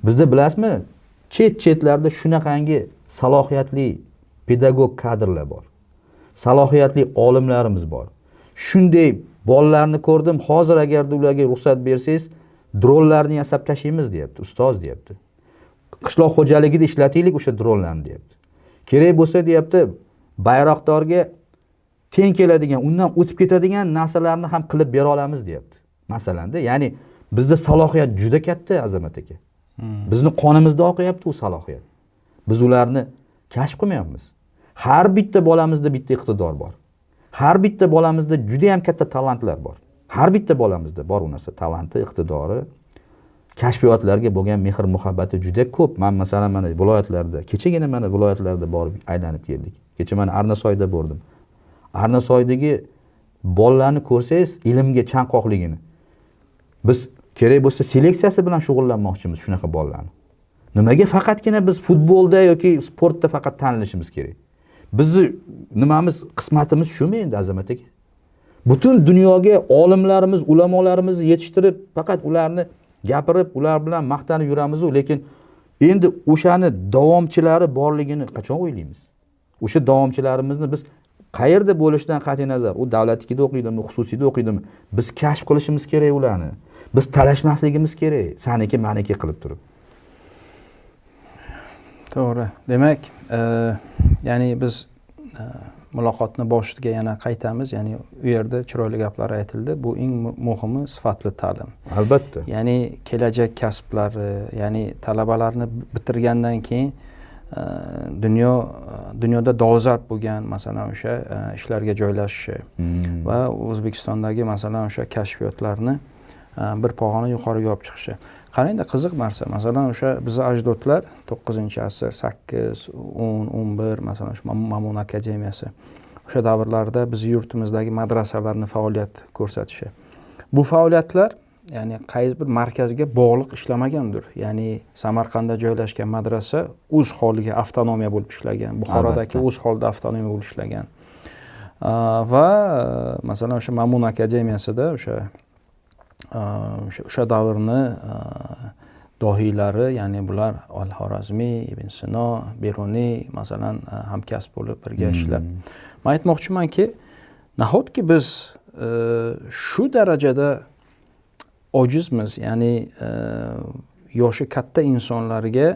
Bizda bilasizmi, chet-chetlarda shunaqangi salohiyatli pedagog kadrlar bor. Salohiyatli olimlarimiz bor. Shunday bolalarni ko'rdim, hozir agarda ularga ruxsat bersangiz, dronlarni yasab tashlaymiz deyapti, ustoz deyapti. Qishloq xo'jaligida ishlataylik o'sha dronlarni deyapti. Kerak bo'lsa deyapti, bayroqdorga teng keladigan, undan o'tib ketadigan narsalarni ham qilib bera olamiz deyapti. Masalanda, ya'ni bizda salohiyat juda katta, Azamat aka. Bizni qonimizda oqyapti u salohiyat. Biz ularni kashf qilmayapmiz. Har bitta bolamizda bitta iqtidor bor. Har bitta bolamizda juda ham katta talantlar bor. Har bitta bolamizda bor u narsa, talanti, iqtidori, kashfiyotlarga bo'lgan mehr muhabbati juda ko'p. Men masalan mana viloyatlarda, kechagina mana viloyatlarda borib aylanib keldik. Kecha mana Arnasoyda bordim. Arnasoydagi bolalarni ko'rsangiz, ilmga chanqoqligini. Biz kerak bo'lsa seleksiyasi bilan shug'ullanmoqchimiz shunaqa bolalarni. Nimaga faqatgina biz futbolda yoki sportda faqat tanilishimiz kerak? Bizni nimamiz, qismatimiz shumi endi, Azamat aka? Butun dunyoga olimlarimiz, ulamolarimizni yetishtirib, faqat ularni gapirib, ular bilan maqtanib yuramiz-u, lekin endi o'shani davomchilari borligini qachon o'ylaymiz? O'sha davomchilarimizni biz qayerda bo'lishidan qat'iy nazar, u davlatnikida o'qiydimi, xususiyda o'qiydimi, biz kashf qilishimiz kerak ularni. Biz talashmasligimiz kerak, saniki, maniki qilib turib. To'g'ri. Demak, ya'ni biz muloqotni boshiga yana qaytamiz. Ya'ni u yerda chiroyli gaplar aytildi. Bu eng muhimi sifatli ta'lim. Albatta. Ya'ni kelajak kasblari, ya'ni talabalarni bitirgandan keyin dunyoda dolzarb bo'lgan masalan o'sha ishlarga joylashishi va O'zbekistondagi masalan o'sha kashfiyotlarni bir pog'ona yuqoriga olib chiqishi. Qarangda, qiziq narsa. Masalan o'sha bizni ajdodlar 9-asr, 8, 10, 11 masalan shu Mamun akademiyasi. O'sha davrlarda bizni yurtimizdagi madrasalarni faoliyat ko'rsatishi. Bu faoliyatlar ya'ni qaysi bir markazga bog'liq ishlamagandir. Ya'ni Samarqandda joylashgan madrasa o'z holiga avtonomiya bo'lib ishlagan, Buxorodagi o'z holida avtonomiya bo'lib ishlagan. Va masalan o'sha Mamun akademiyasida o'sha davrni dohiylari, ya'ni bular Al-Xorazmiy, Ibn Sino, Beruniy masalan hamkasb bo'lib birga ishlab. Men aytmoqchimanki, nahotki biz shu darajada ojizmiz, ya'ni yoshi katta insonlarga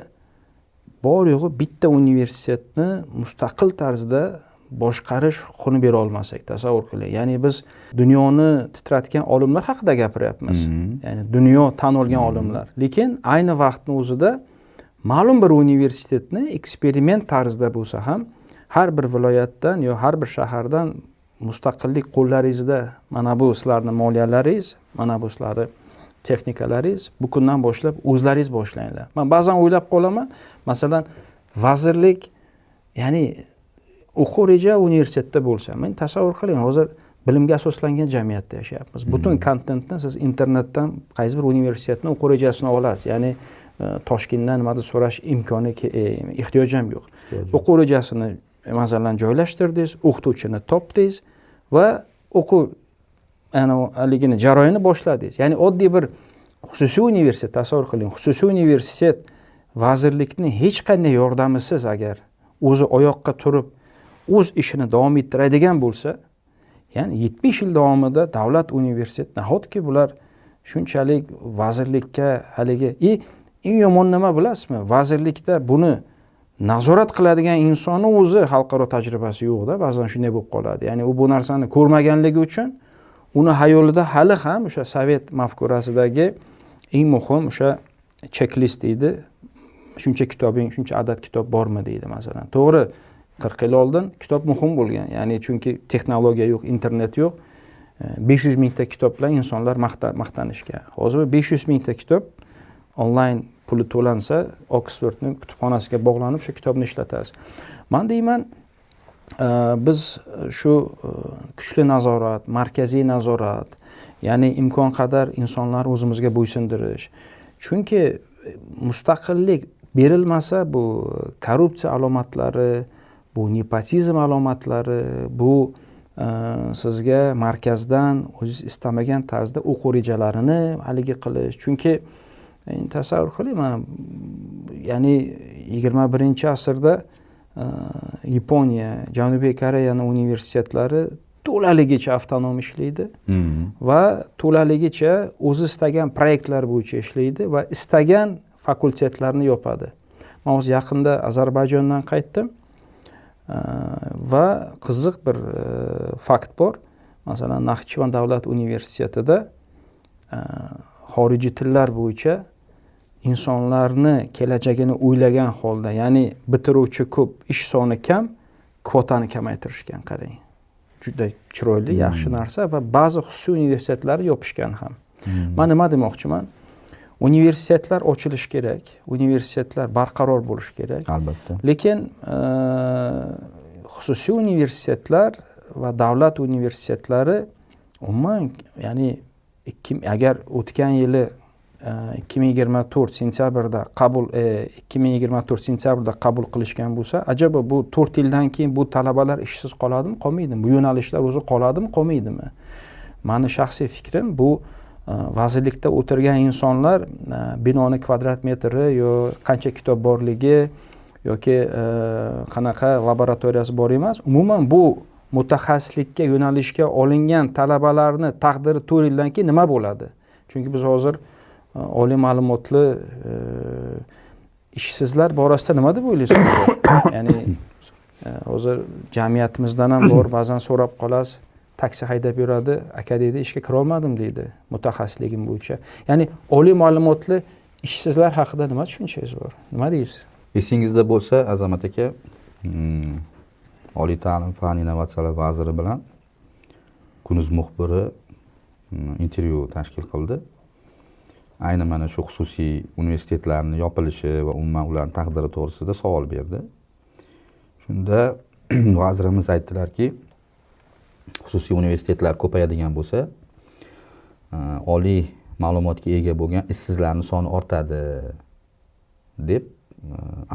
bor yo'g'i bitta universitetni mustaqil tarzda boshqarish huquqini bera olmasak, tasavvur qiling. Ya'ni biz dunyoni titratgan olimlar haqida gapiryapmiz. Ya'ni dunyo tan olgan olimlar. Lekin ayni vaqtning o'zida ma'lum bir universitetni eksperiment tarzida bo'lsa ham har bir viloyatdan yo har bir shahardan mustaqillik qo'llaringizda, mana bu sizlarning moliyalaringiz, mana bu sizlarning texnikalaringiz, bu kundan boshlab o'zlaringiz boshlanglar. Men ba'zan o'ylab qolaman, masalan, vazirlik, ya'ni o'quv reja universitetda bo'lsa, men tasavvur qiling, hozir bilimga asoslangan jamiyatda yashayapmiz. Butun kontentni siz internetdan qaysi bir universitetni o'quv rejasini olasiz. Ya'ni Toshkentdan nimadir so'rash imkoni ehtiyoj ham yo'q. O'quv rejasini masalan joylashtirdingiz, o'qituvchini topdingiz va o'quv haligini jarayonini boshladingiz. Ya'ni oddiy bir xususiy universitet, tasavvur qiling, xususiy universitet vazirlikning hech qanday yordamisiz agar o'zi oyoqqa turib o'z ishini davom ettiradigan bo'lsa, ya'ni 70 yil davomida davlat universitet, nahotki bular shunchalik vazirlikka haligi, eng yomon nima bilasizmi? Vazirlikda buni nazorat qiladigan insonni o'zi xalqaro tajribasi yo'qda, ba'zan shunday bo'lib qoladi. Ya'ni u bu narsani ko'rmaganligi uchun uni xayolida hali ham o'sha sovet mafkurasidagi eng muhim o'sha checklist deydi, Shuncha kitobing, shuncha adad kitob bormi deydi, masalan. To'g'ri, 40 yil oldin kitob muhim bo'lgan, ya'ni chunki texnologiya yo'q, internet yo'q, 500 mingta kitob bilan insonlar maqtanishgan. Hozir 500 mingta kitob onlayn, puli to'lansa, Oksfordni kutubxonasiga bog'lanib, o'sha kitobni ishlatasiz. Man deyman, biz shu kuchli nazorat, markaziy nazorat, ya'ni imkon qadar insonlarni o'zimizga bo'ysundirish, chunki mustaqillik berilmasa, bu korrupsiya alomatlari, bu nepotizm alomatlari, bu sizga markazdan o'zingiz istamagan tarzda o'quv rejalarini haligi qilish. Chunki endi tasavvur qiling, mana, ya'ni 21-asrda Yaponiya, Janubiy Koreyani universitetlari to'laligicha avtonom ishlaydi va to'laligicha o'zi istagan proyektlar bo'yicha ishlaydi va istagan fakultetlarni yopadi. Man hozir yaqinda Ozarbayjondan qaytdim va qiziq bir fakt bor. Masalan, Naxchivan davlat universitetida xorijiy tillar bo'yicha insonlarni kelajagini o'ylagan holda, ya'ni bitiruvchi ko'p, ish soni kam, kvotani kamaytirishgan. Qarang, juda chiroyli, yaxshi narsa. Va ba'zi xususiy universitetlar yopishgan ham. Man nima demoqchiman? Universitetlar ochilishi kerak, universitetlar barqaror bo'lishi kerak. Albatta. Lekin xususiy universitetlar va davlat universitetlari umuman, ya'ni agar o'tgan yili 2024 sentyabrda qabul, 2024 sentyabrda qabul qilishgan bo'lsa, ajaba bu 4 yildan keyin bu talabalar ishsiz qoladimi, qolmaydimi, bu yo'nalishlar o'zi qoladimi, qolmaydimi? Mani shaxsiy fikrim, bu vazirlikda o'tirgan insonlar binoni kvadrat metri yo qancha kitob borligi yoki qanaqa laboratoriyasi bor emas, umuman bu mutaxassislikka, yo'nalishga olingan talabalarni taqdiri 4 yildan keyin nima bo'ladi? Chunki biz hozir oliy ma'lumotli ishsizlar borasida nima deb o'ylaysiz? Ya'ni hozir jamiyatimizdan ham bor, ba'zan so'rab qolasiz, taksi haydab yuradi, aka deydi, ishga kirolmadim deydi mutaxassisligim bo'yicha. Ya'ni oliy ma'lumotli ishsizlar haqida nima tushunchangiz bor, nima deysiz? Esingizda bo'lsa, Azamat aka, oliy ta'lim, fan, innovatsiyalar vaziri bilan Kunuz muxbiri intervyu tashkil qildi. Ayni mana shu xususiy universitetlarni yopilishi va umuman ularni taqdiri to'g'risida savol berdi. Shunda vazirimiz aytdilarki, xususiy universitetlar ko'payadigan bo'lsa, oliy ma'lumotga ega bo'lgan ishsizlarni soni ortadi deb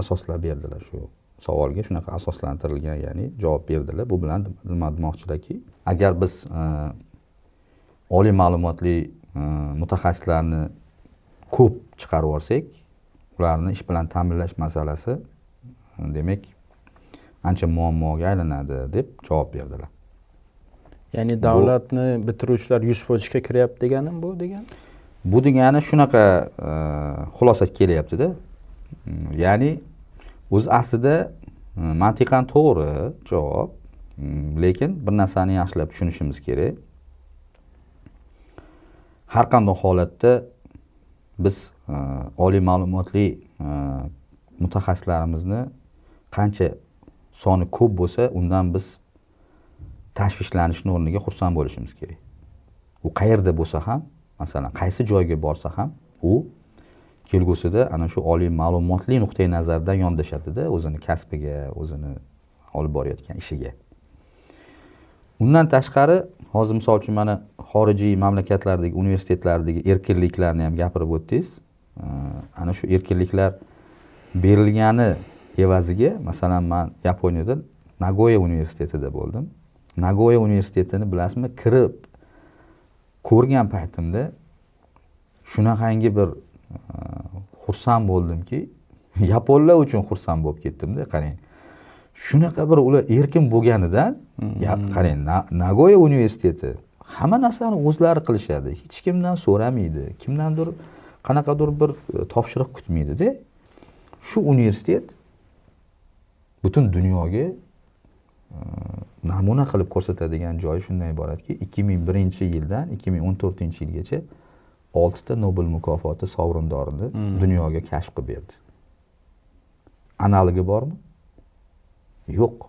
asoslab berdilar. Shu savolga shunaqa asoslantirilgan, ya'ni javob berdilar. Bu bilan nima demoqchilarki, agar biz oliy ma'lumotli mutaxassislarni ko'p chiqarib yuborsak, ularni ish bilan ta'minlash masalasi demak ancha muammoga aylanadi deb javob berdilar. Ya'ni davlatni bitiruvchilar 100% ishga kiryapti deganim bu degani? Bu degani shunaqa xulosa kelyaptida. Ya'ni o'zi aslida mantiqan to'g'ri javob, lekin bir narsani yaxshilab tushunishimiz kerak. Har qanday holatda biz oliy ma'lumotli mutaxassislarimizni qancha soni ko'p bo'lsa, undan biz tashvishlanishni o'rniga xursand bo'lishimiz kerak. U qayerda bo'lsa ham, masalan, qaysi joyga borsa ham, u kelgusida ana shu oliy ma'lumotli nuqtai nazardan yondashadida o'zini kasbiga, o'zini olib borayotgan ishiga. Undan tashqari, hozir misol uchun mana xorijiy mamlakatlardagi universitetlardagi erkinliklarni ham gapirib o'tdingiz. Ana shu erkinliklar berilgani evaziga, masalan, man Yaponiyada Nagoya universitetida bo'ldim. Nagoya universitetini bilasizmi, kirib ko'rgan paytimda shunaqangi bir xursand bo'ldimki, yaponlar uchun xursand bo'lib ketdimda. Qarang, shunaqa bir ular erkin bo'lganidan. Qarang, Nagoya universiteti hamma narsani o'zlari qilishadi, hech kimdan so'ramaydi, kimdandir qanaqadir bir topshiriq kutmaydida. Shu universitet butun dunyoga namuna qilib ko'rsatadigan joyi shundan iboratki, 2001-yildan 2014-yilgacha oltita Nobel mukofoti sovrindorini dunyoga kashf qilib berdi. Analogi bormi? Yo'q.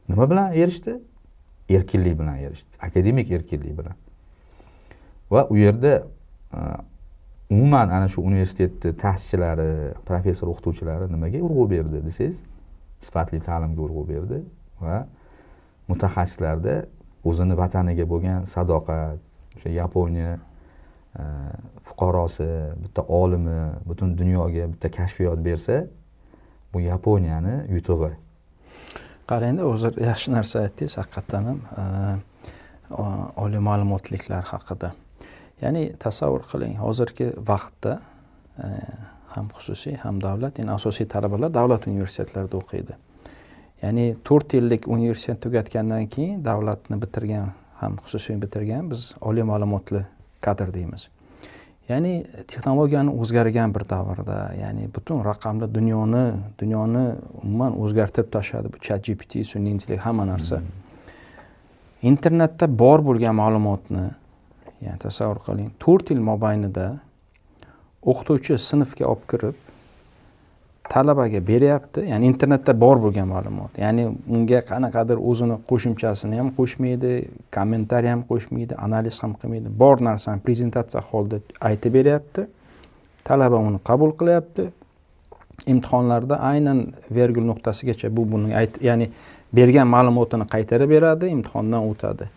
Nima bilan erishdi? Erkinlik bilan erishdi. Akademik erkinlik bilan. Va u yerda umuman ana shu universitetni ta'sischilari, professor o'qituvchilari nimaga urg'u berdi desangiz, sifatli ta'limga urg'u berdi va mutaxassislarda o'zini vataniga bo'lgan sadoqat, o'sha Yaponiya fuqarosi, bitta olimi butun dunyoga bitta kashfiyot bersa, bu Yaponiyani yutug'i. Qarangda, hozir yaxshi narsa aytdingiz, haqiqatdan ham oliy ma'lumotliklar haqida. Ya'ni tasavvur qiling, hozirgi vaqtda ham xususiy, ham davlat, ya'ni asosiy talabalar davlat universitetlarida o'qiydi. Ya'ni 4 yillik universitet tugatgandan keyin davlatni bitirgan, ham xususiy bitirgan biz oliy ma'lumotli kadr deymiz. Ya'ni texnologiyani o'zgargan bir davrda, ya'ni butun raqamli dunyoni umuman o'zgartirib tashladi bu ChatGPT, sun'iy intellekt, hamma narsa. Internetda bor bo'lgan ma'lumotni, ya'ni tasavvur qiling, 4 yil mobaynida o'qituvchi sinfga olib kirib talabaga beryapti, ya'ni internetda bor bo'lgan ma'lumot, ya'ni unga qanaqadir o'zini qo'shimchasini ham qo'shmaydi, kommentariy ham qo'shmaydi, analiz ham qilmaydi, bor narsani prezentatsiya holida aytib beryapti, talaba uni qabul qilyapti, imtihonlarda aynan vergul nuqtasigacha bu buni ya'ni bergan ma'lumotini qaytarib beradi, imtihondan o'tadi.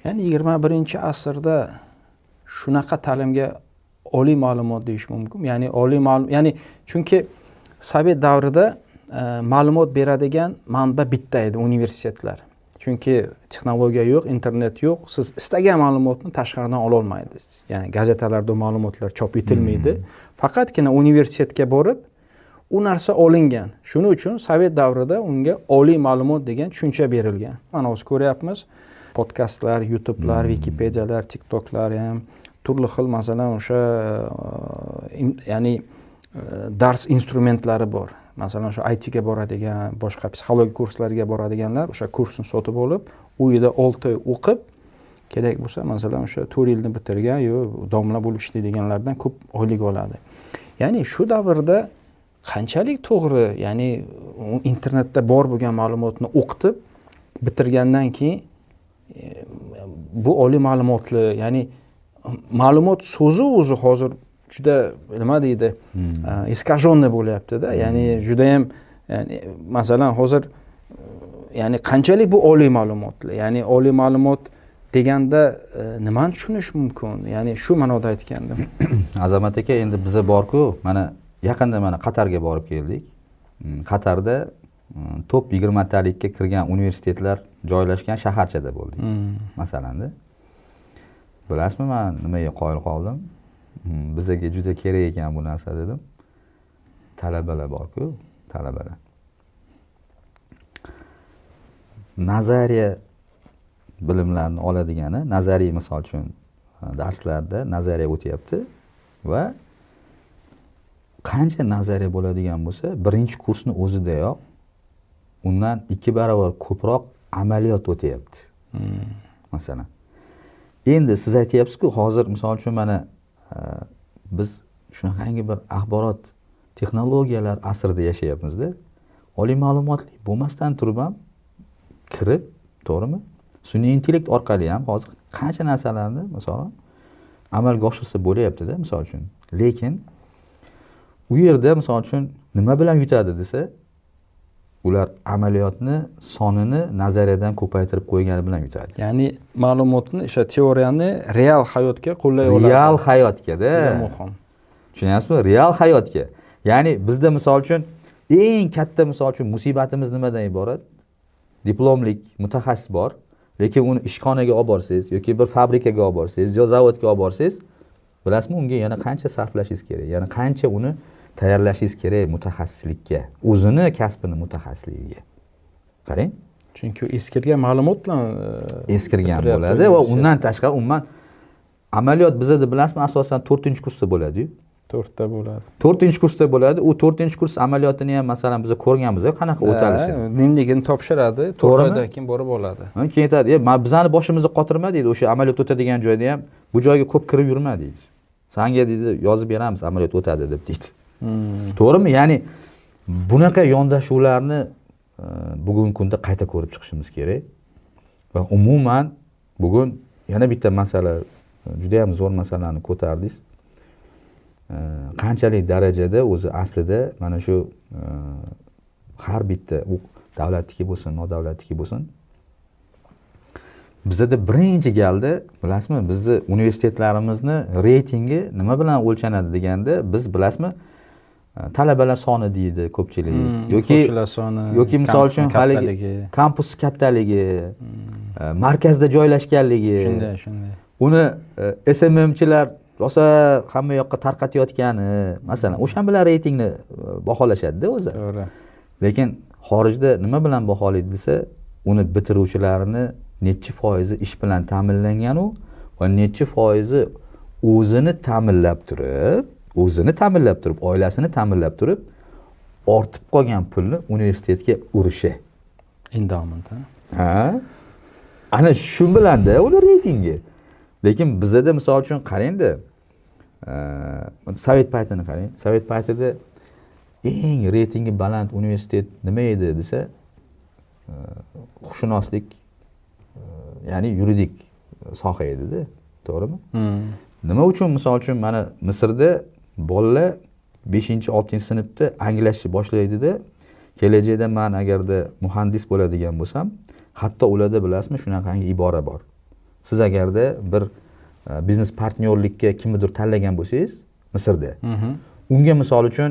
Ya'ni 21-asrda shunaqa ta'limga oliy ma'lumot deyish mumkin. Ya'ni oliy ma'lum, ya'ni chunki sovet davrida ma'lumot beradigan manba bitta edi, universitetlar. Chunki texnologiya yo'q, internet yo'q, siz istagan ma'lumotni tashqaridan ola olmaydingiz. Ya'ni gazetalarda ma'lumotlar chop etilmaydi. Faqatgina universitetga borib u narsa olingan. Shuning uchun sovet davrida unga oliy ma'lumot degan tushuncha berilgan. Mana hozir ko'ryapmiz, podkastlar, YouTube'lar, Wikipedialar, TikToklar ham turli xil, masalan, o'sha ya'ni dars instrumentlari bor. Masalan, o'sha IT ga boradigan, boshqa psixologiya kurslariga boradiganlar o'sha kursni sotib olib, uyida 6 oy o'qib, kerak bo'lsa, masalan, o'sha 4 yilni bitirgan yo domla bo'lib ishlaydiganlardan ko'p oylik oladi. Ya'ni shu davrda qanchalik to'g'ri, ya'ni internetda bor bo'lgan ma'lumotni o'qitib bitirgandan keyin bu oliy ma'lumotli, ya'ni ma'lumot so'zi o'zi hozir juda nima deydi, искаженный bo'lyapti-da. Ya'ni judayam, ya'ni masalan hozir, ya'ni qanchalik bu oliy ma'lumotli, ya'ni oliy ma'lumot deganda nimani tushunish mumkin, ya'ni shu ma'noda aytgandim. Azamat aka, endi biza borku, mana yaqinda mana Qatarga borib keldik. Qatarda top 20talikka kirgan universitetlar joylashgan shaharchada bo'ldik. Masalanda. Bilasizmi, men nimaga qoyil qoldim? Bizaga juda kerak ekan bu narsa dedim. Talabalar borku, talabalar. Nazariya bilimlarni oladigani, nazariy misol uchun darslarda nazariya o'tyapti va qancha nazariya bo'ladigan bo'lsa, birinchi kursni o'zidayoq undan 2 barobar ko'proq amaliyot o'tyapti. Masalan. Endi siz aytyapsiz-ku, hozir misol uchun mana biz shunaqangi bir axborot texnologiyalar asrida yashayapmiz-da. Oliy ma'lumotli bo'lmasdan turib ham kirib, to'g'rimi? Sun'iy intellekt orqali ham hozir qancha narsalarni masalan amalga oshirsa bo'lyapti-da, misol uchun. Lekin u yerda misol uchun nima bilan yutadi desa, ular amaliyotni sonini nazariyadan ko'paytirib qo'ygani bilan yutadi. Ya'ni ma'lumotni, o'sha teoriyani real hayotga qo'llay oladi. Real hayotga-da. Muhim. Tushunyapsizmi? Real hayotga. Ya'ni bizda misol uchun eng katta misol uchun musibatimiz nimadan iborat? Diplomlik mutaxassis bor, lekin uni ishxonaga olib borsangiz yoki bir fabrikaga olib borsangiz yo zavodga olib borsangiz, bilasizmi, unga yana qancha sarflashingiz kerak, yana qancha uni tayyorlashingiz kerak mutaxassislikka, o'zini kasbini mutaxassisligiga. Qarang. Chunki eskirgan ma'lumot bilan eskirgan bo'ladi va undan tashqari umuman amaliyot bizada bilasizmi, asosan 4-kursda bo'ladi-yu. 4ta bo'ladi. 4-kursda bo'ladi. U 4-kurs amaliyotini ham masalan biz ko'rganmiz, qanaqa o'talishini. Nimligini topshiradi, 4 oydan keyin borib oladi. Keyin aytadi, bizani boshimizni qotirma deydi, o'sha amaliyot o'tadigan joyda ham bu joyga ko'p kirib yurma deydi. Sanga deydi, yozib beramiz, amaliyot o'tadi deb deydi. To'g'rimi? Ya'ni Bunaqa yondashuvlarni bugungi kunda qayta ko'rib chiqishimiz kerak. Va umuman bugun yana bitta masala, juda ham zo'r masalani ko'tardingiz. Qanchalik darajada o'zi aslida mana shu har bitta u davlatniki bo'lsin, nodavlatniki bo'lsin, bizada birinchi galda, bilasizmi, bizni universitetlarimizni reytingi nima bilan o'lchanadi deganda, biz, bilasizmi, talabalar soni deydi ko'pchilik, yoki o'quvchilar soni, yoki misol uchun kampusning haligi kattaligi. Kampus kattaligi, markazda joylashganligi, Shunday. uni SMMchilar rosa hamma yoqqa tarqatayotgani, masalan, o'shan bilan reytingni baholashadida o'zi. Lekin xorijda nima bilan baholaydi desa, uni bitiruvchilarini nechi foizi ish bilan ta'minlanganu va nechi foizi o'zini ta'minlab turib, oilasini ta'minlab turib, ortib qolgan pulni universitetga urishi. Endowment, ha? Ha, ana shu bilanda uni reytingi. Lekin bizada, misol uchun, qarangda, sovet paytini qarang. Sovet paytida eng reytingi baland universitet nima edi desa, huquqshunoslik, ya'ni yuridik soha edida, to'g'rimi? Nima uchun, misol uchun, mana Misrda bolalar 5-, 6-sinfda anglashni boshlaydida, kelajakda man agarda muhandis bo'ladigan bo'lsam, hatto ularda, bilasizmi, shunaqangi ibora bor: siz agarda bir biznes partnyorlikka kimnidir tanlagan bo'lsangiz Misrda, unga, misol uchun,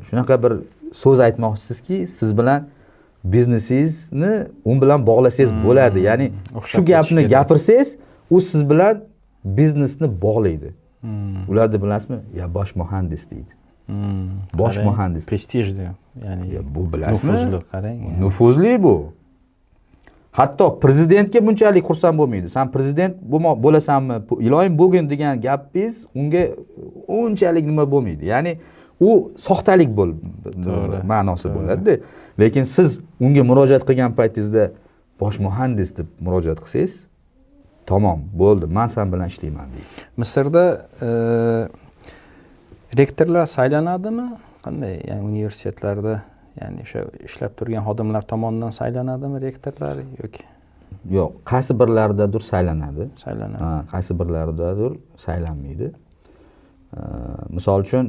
shunaqa bir so'z aytmoqchisizki, siz bilan biznesingizni u bilan bog'lasangiz bo'ladi, ya'ni O'xshab shu gapni ketish kerak. gapirsangiz, u siz bilan biznesni bog'laydi. Ularda, bilasizmi, "Я bosh muhandis" deydi. Bosh Qarang, muhandis. Prestijli, ya'ni Ya, bu, bilasizmi, nufuzli, qarang. Nufuzli bu. Hatto prezidentga bunchalik xursand bo'lmaydi. "San prezident bo'lasanmi, iloyim bo'lgin" degan gapingiz unga unchalik nima bo'lmaydi, ya'ni u soxtalik bo'l ma'nosi bo'ladida. Lekin siz unga murojaat qilgan paytingizda "bosh muhandis" deb murojaat qilsangiz, "Tamom, bo'ldi, man san bilan ishlayman" deydi. Misrda rektorlar saylanadimi, qanday? Ya'ni universitetlarda, ya'ni o'sha ishlab turgan xodimlar tomonidan saylanadimi rektorlar yoki? Yo'q, qaysi birlaridadir saylanadi. Saylanadi. Ha, qaysi birlaridadir saylanmaydi. Misol uchun,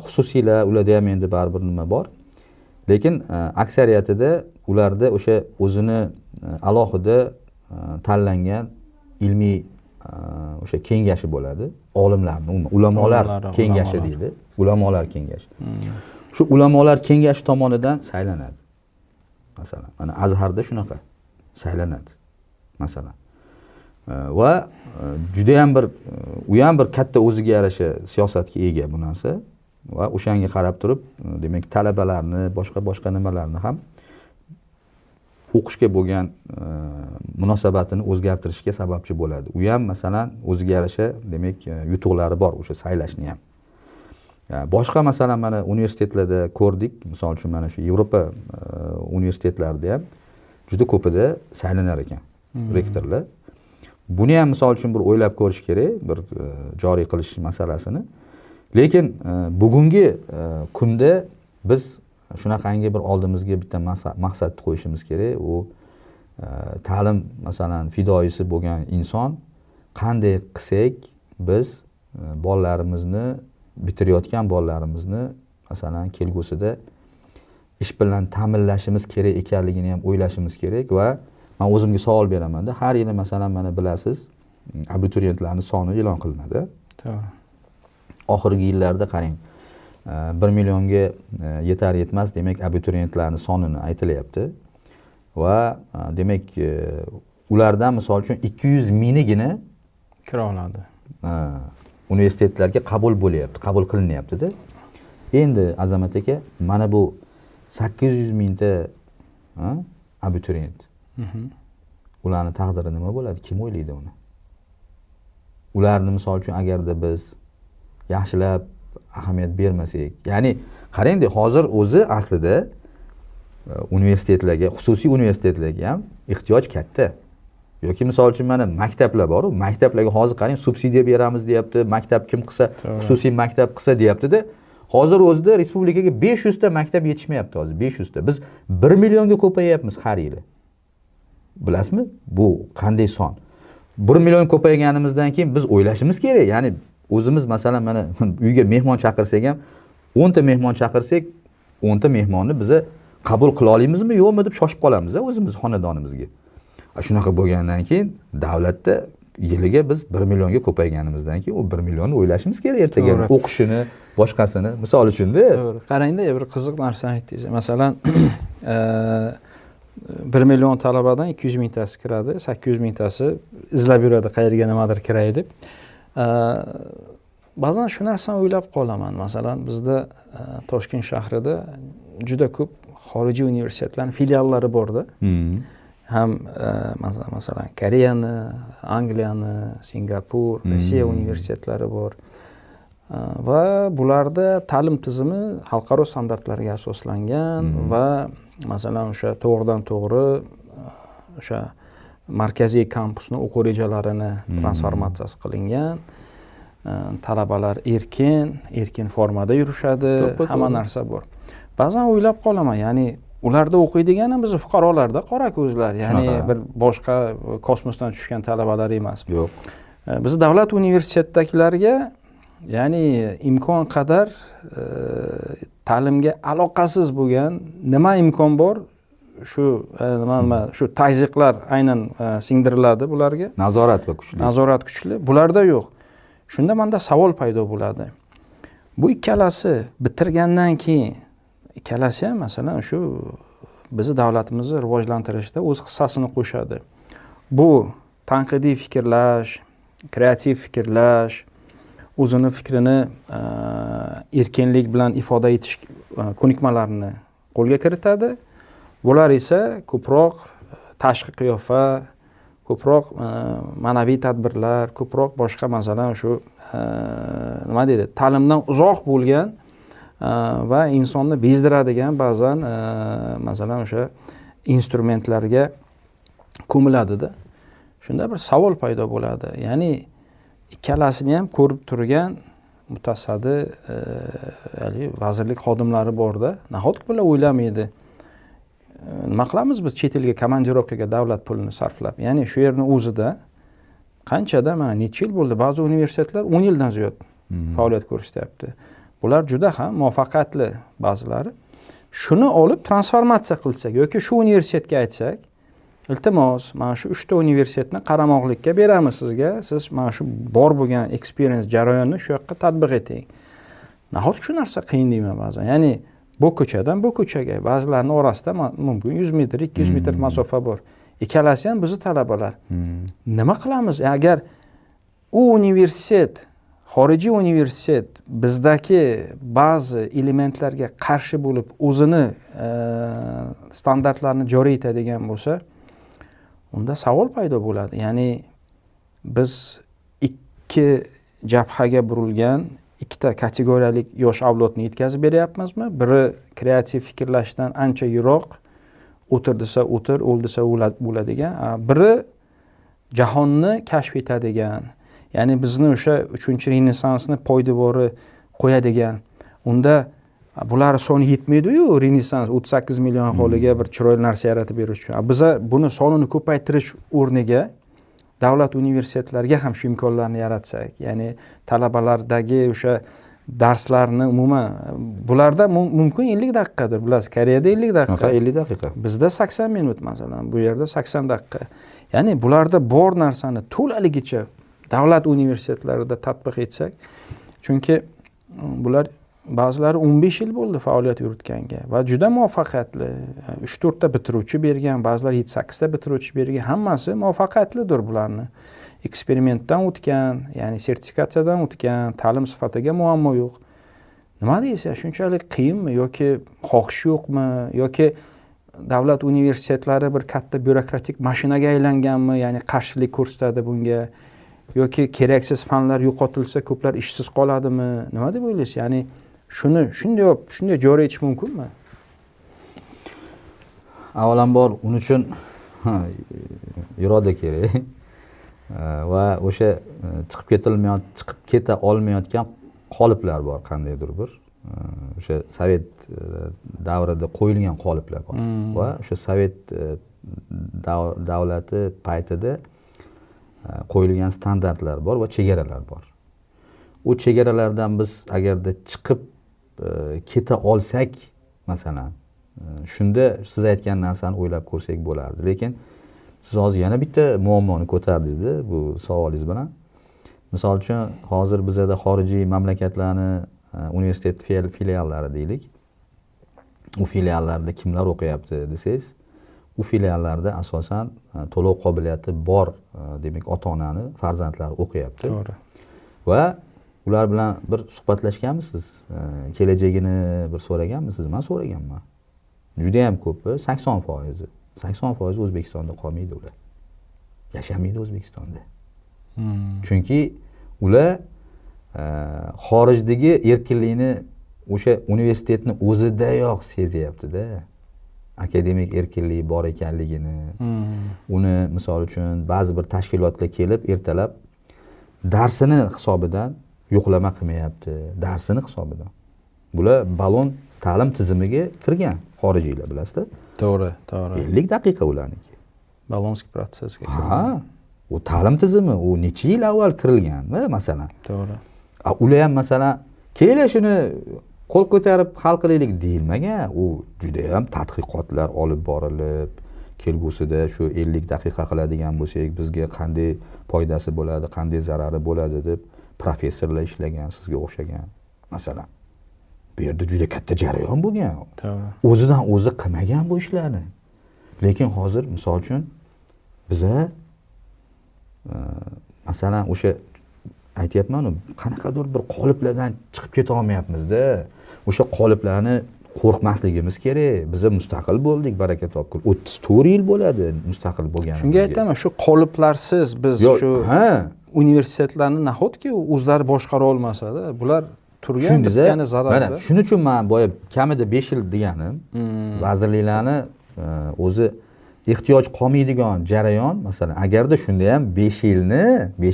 xususiylar, ularda ham endi baribir nima bor, lekin aksariyatida ularda o'sha o'zini alohida tanlangan ilmiy o'sha kengashi bo'ladi, olimlarni, umuman ulamolar kengashi ulamolar. deydi, ulamolar kengashi. Shu ulamolar kengashi tomonidan saylanadi. Masalan, mana Azharda shunaqa saylanadi, masalan. Va judayam bir u ham bir katta o'ziga yarasha siyosatga ega bu narsa va o'shanga qarab turib, demak, talabalarni, boshqa boshqa nimalarni ham o'qishga bo'lgan munosabatini o'zgartirishga sababchi bo'ladi. U ham, masalan, o'ziga yarasha, demak, yutuqlari bor o'sha saylashni ham. Boshqa, masalan, mana universitetlarda ko'rdik, misol uchun, mana shu Yevropa universitetlarida ham juda ko'pida saylanar ekan rektorlar. Buni ham, misol uchun, bir o'ylab ko'rish kerak, bir joriy qilish masalasini. Lekin bugungi kunda biz shunaqangi bir oldimizga bitta maqsadni qo'yishimiz kerak. U ta'lim, masalan, fidoyisi bo'lgan inson, qanday qilsak biz bolalarimizni, bitirayotgan bolalarimizni, masalan, kelgusida ish bilan ta'minlashimiz kerak ekanligini ham o'ylashimiz kerak. Va man o'zimga savol beramanda, har yili, masalan, mana bilasiz, abituriyentlarni soni e'lon qilinadi. Oxirgi yillarda, qarang, 1 millionga yetar yetmas, demak, abituriyentlarni sonini aytilyapti va demak, ulardan, misol uchun, 200 mingigina kira oladi. Universitetlarga qabul bo'lyapti, qabul qilinyaptida. Endi, Azamat aka, mana bu 800 mingta, ha, abituriyent, ularni taqdiri nima bo'ladi, kim o'ylaydi uni? Ularni, misol uchun, agarda biz yaxshilab ahamiyat bermasak, ya'ni qarangda, hozir o'zi aslida universitetlarga, xususiy universitetlarga ham ehtiyoj katta. Yoki, misol uchun, mana maktablar boru, maktablarga hozir, qarang, subsidiya beramiz deyapti, maktab kim qilsa, xususiy maktab qilsa deyaptida. Hozir o'zida respublikaga 500 ta maktab yetishmayapti hozir, 500 ta. Biz 1 millionga ko'payyapmiz har yili. Bilasizmi, bu qanday son? 1 million ko'payganimizdan keyin biz o'ylashimiz kerak. Ya'ni o'zimiz, masalan, mana uyga mehmon chaqirsak ham, 10 ta mehmon chaqirsak, 10 ta mehmonni biza qabul qila olamizmi, yo'qmi deb shoshib qolamiz o'zimiz xonadonimizga. Shunaqa bo'lgandan keyin davlatda yiliga biz 1 millionga ko'payganimizdan keyin u 1 millionni o'ylashimiz kerak ertaga o'qishini, boshqasini, misol uchunda. To'g'ri. Qarangda, bir qiziq narsani aytdingiz. Masalan, 1 million talabadan 200 mingtasi kiradi, 800 mingtasi izlab yuradi qayerga nimadir kiray deb. Ba'zan shu narsani o'ylab qolaman. Masalan, bizda Toshkent shahrida juda ko'p xorijiy universitetlarning filiallari borda. Ham masalan, Koreyani, Angliyani, Singapur, Rossiya universitetlari bor. Va bularda ta'lim tizimi xalqaro standartlarga asoslangan va masalan, o'sha to'g'ridan to'g'ri o'sha markaziy kampusni o'quv rejalarini transformatsiyasi qilingan. Talabalar erkin formada yurishadi, hamma narsa bor. Ba'zan o'ylab qolaman, ya'ni ularda o'qiydigan ham bizni fuqarolarda qora ko'zlar, ya'ni bir boshqa kosmosdan tushgan talabalar emas. Yo'q. Bizni davlat universitetdagilarga, ya'ni imkon qadar ta'limga aloqasiz bo'lgan nima imkon bor, shu nima shu tazyiqlar aynan singdiriladi bularga. Nazorat va kuchli. Nazorat kuchli, bularda yo'q. Shunda menda savol paydo bo'ladi. Bu ikkalasi bitirgandan keyin, ikkalasi ham masalan shu bizni davlatimizni rivojlantirishda o'z hissasini qo'shadi. Bu tanqidiy fikrlash, kreativ fikrlash, o'zini fikrini erkinlik bilan ifoda etish ko'nikmalarini qo'lga kiritadi. Bular esa ko'proq tashqi qiyofa, ko'proq ma'naviy tadbirlar, ko'proq boshqa masalan shu nima deydi, ta'limdan uzoq bo'lgan va insonni bezdiradigan ba'zan masalan o'sha instrumentlarga ko'miladida. Shunda bir savol paydo bo'ladi. Ya'ni ikkalasini ham ko'rib turgan mutasaddi haligi vazirlik xodimlari borda. Nahotki bular o'ylamaydi? Nima qilamiz biz chet elga komandirovkaga davlat pulini sarflab? Ya'ni shu yerni o'zida qanchada mana necha yil bo'ldi, ba'zi universitetlar 10 yildan ziyod faoliyat ko'rsatyapti. Bular juda ham muvaffaqiyatli ba'zilari. Shuni olib transformatsiya qilsak yoki shu universitetga aytsak, iltimos, mana shu 3 ta universitetni qaramoqlikka beramiz sizga, siz mana shu bor bo'lgan experience jarayonni shu yoqqa tatbiq eting. Nahotki shu narsa qiyin deyman ba'zan. Ya'ni bu ko'chadan bu ko'chaga, ba'zilarning orasida mumkin 100 metr, 200 metr masofa bor. Ikkalasi ham bizni talabalar. Nima qilamiz? Agar u universitet, xorijiy universitet bizdagi ba'zi elementlarga qarshi bo'lib o'zini standartlarini joriy etadigan bo'lsa, unda savol paydo bo'ladi. Ya'ni biz ikki jabhaga burilgan ikkita kategoriyalik yosh avlodni yetkazib beryapmizmi? Biri kreativ fikrlashdan ancha yiroq, o'tir desa o'tir, o'l desa o'ladigan, biri jahonni kashf etadigan, ya'ni bizni o'sha 3-renessansni poydevori qo'yadigan. Unda bular soni yetmaydi-yu, renessans 38 million aholiga bir chiroyli narsa yaratib berish uchun. Biza buni sonini ko'paytirish o'rniga davlat universitetlariga ham shu imkonlarni yaratsak, ya'ni talabalardagi o'sha darslarni umuman bularda mumkin 50 daqiqadir, bilasiz, Koreyada 50 daqiqa. 50 daqiqa. Bizda 80 minut masalan, bu yerda 80 daqiqa. Ya'ni bularda bor narsani to'laligicha davlat universitetlarida tatbiq etsak, chunki bular ba'zilari 15 yil bo'ldi faoliyat yuritganga va juda muvaffaqiyatli. 3-4 ta bitiruvchi bergan, ba'zilar 7-8 ta bitiruvchi bergan, hammasi muvaffaqiyatlidir bularni. Eksperimentdan o'tgan, ya'ni sertifikatsiyadan o'tgan, ta'lim sifatiga muammo yo'q. Nima deysiz, shunchalik qiyinmi yoki xohish yo'qmi yoki davlat universitetlari bir katta byurokratik mashinaga aylanganmi, ya'ni qarshilik ko'rsatadi bunga, yoki keraksiz fanlar yo'qotilsa ko'plar ishsiz qoladimi? Nima deb o'ylaysiz? Ya'ni shuni shunday joriy etish mumkinmi? Avvalambor uning uchun iroda kerak va o'sha chiqib keta olmayotgan qoliplar bor qandaydir bir. O'sha sovet davrida qo'yilgan qoliplar bor va o'sha sovet davlati paytida qo'yilgan standartlar bor va chegaralar bor. U chegaralardan biz agarda chiqib keta olsak, masalan, shunda siz aytgan narsani o'ylab ko'rsak bo'lardi. Lekin siz hozir yana bitta muammoni ko'tardingizda bu savolingiz bilan. Misol uchun, hozir bizada xorijiy mamlakatlarni universitet filiallari deylik. U filiallarda kimlar o'qiyapti desangiz, u filiallarda asosan to'lov qobiliyati bor, demak, ota-onani farzandlari o'qiyapti. To'g'ri. Va ular bilan bir suhbatlashganmisiz? Kelajagini bir so'raganmisiz? Men so'raganman. Juda ham ko'pi, 80%. 80% O'zbekistonda qolmaydi ular. Yashamaydi O'zbekistonda. Chunki ular xorijdagi erkinlikni o'sha universitetni o'zidayoq sezyapti-da. Akademik erkinlik bor ekanligini, uni misol uchun ba'zi bir tashkilotlar kelib ertalab darsini hisobidan yo'qlama qilmayapti, darsini hisobidan. Bular Bolon ta'lim tizimiga kirgan xorijiylar, bilasizlar? To'g'ri, to'g'ri. 50 daqiqa ularniki. Bolonskiy protsessga. Ha, u ta'lim tizimi, u necha yil avval kirilgan, masalan. To'g'ri. Ular ham masalan, kelinglar shuni qo'l ko'tarib hal qilaylik deyilmagan. U juda ham tadqiqotlar olib borilib, kelgusida shu 50 daqiqa qiladigan bo'lsak, bizga qanday foydasi bo'ladi, qanday zarari bo'ladi deb professorlar ishlagan, sizga o'xshagan. Masalan, bu yerda juda katta jarayon bo'lgan. O'zidan o'zi qilmagan bu ishlarni. Lekin hozir misol uchun biza masalan o'sha aytyapman-ku, qanaqadir bir qoliplardan chiqib keta olmayapmiz-da. O'sha qoliplarni qo'rqmasligimiz kerak. Biz mustaqil bo'ldik, baraka topgin. 34 yil bo'ladi mustaqil bo'lganimizga. Shunga aytaman, shu qoliplarsiz biz shu universitetlarni nahotki o'zlari boshqara olmasa-da, bular turgan bitgani zararda. Mana shuning uchun men boya kamida 5 yil deganim, vazirliklarni o'zi ehtiyoj qolmaydigan jarayon, masalan, agarda shunda ham 5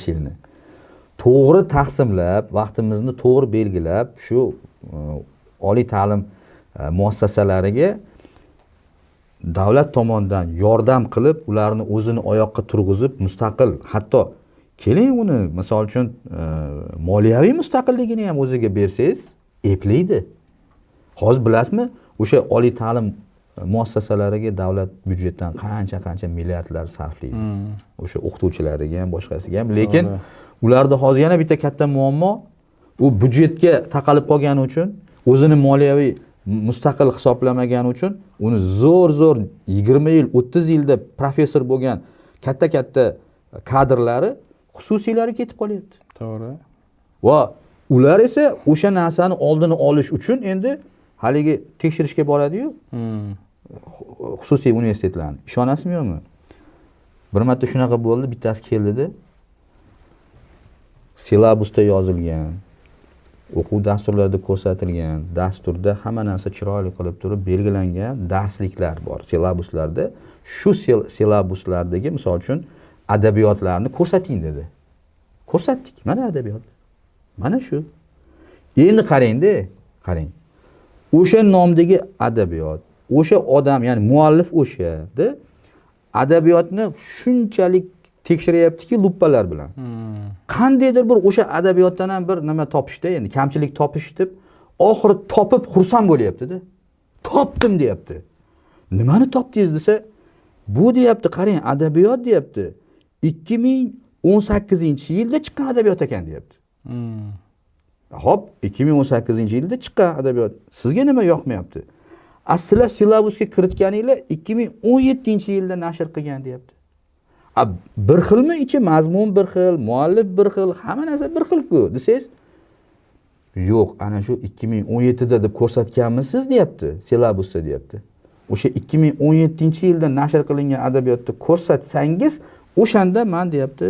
yilni to'g'ri taqsimlab, vaqtimizni to'g'ri belgilab, shu oliy ta'lim muassasalariga davlat tomonidan yordam qilib, ularni o'zini oyoqqa turg'izib, mustaqil, hatto keling uni, misol uchun, moliyaviy mustaqilligini ham o'ziga bersangiz, eplaydi. Hozir bilasizmi, o'sha oliy ta'lim muassasalariga davlat byudjetdan qancha-qancha milliardlar sarflaydi. O'sha o'qituvchilariga ham, boshqasiga ham. Lekin ularda hozir yana bitta katta muammo, u byudjetga taqalib qolgani uchun, o'zini moliyaviy mustaqil hisoblamagani uchun uni zo'r-zo'r 20 yil, 30 yilda professor bo'lgan katta-katta kadrlari xususiylari ketib qolyapti. To'g'ri. Va ular esa o'sha narsani oldini olish uchun endi haligi tekshirishga boradi-yu. Xususiy universitetlarni. Ishonasizmi yo'qmi? Bir marta shunaqa bo'ldi, bittasi keldida silabusda yozilgan, o'quv dasturlarida ko'rsatilgan, dasturda hamma narsa chiroyli qilib turib belgilangan darsliklar bor. Silabuslarda shu silabuslardagi misol uchun adabiyotlarni ko'rsating dedi. Ko'rsatdik. Mana adabiyot. Mana shu. Endi qarang-da, qarang. O'sha nomdagi adabiyot, o'sha odam, ya'ni muallif o'sha-da adabiyotni shunchalik tekshiryaptiki lupalar bilan. Qandaydir bir o'sha adabiyotdan ham bir nima topishda, endi kamchilik topish deb oxiri topib xursand bo'lyapti-da. Topdim deyapti. Nimani topdingiz desa, bu deyapti, qarang, adabiyot deyapti. 2018-yilda chiqqan adabiyot ekan deyapti. Xo'p, 2018-yilda chiqqan adabiyot. Sizga nima yoqmayapti? Aslida silabusga kiritganinglar 2017-yilda nashr qilgan deyapti. Bir xilmi ichi, mazmun bir xil, muallif bir xil, hamma narsa bir xil-ku desangiz, yo'q, ana shu 2017da deb ko'rsatganmisiz deyapti, silabusda deyapti. O'sha 2017-yilda nashr qilingan adabiyotni ko'rsatsangiz, o'shanda men deyapti,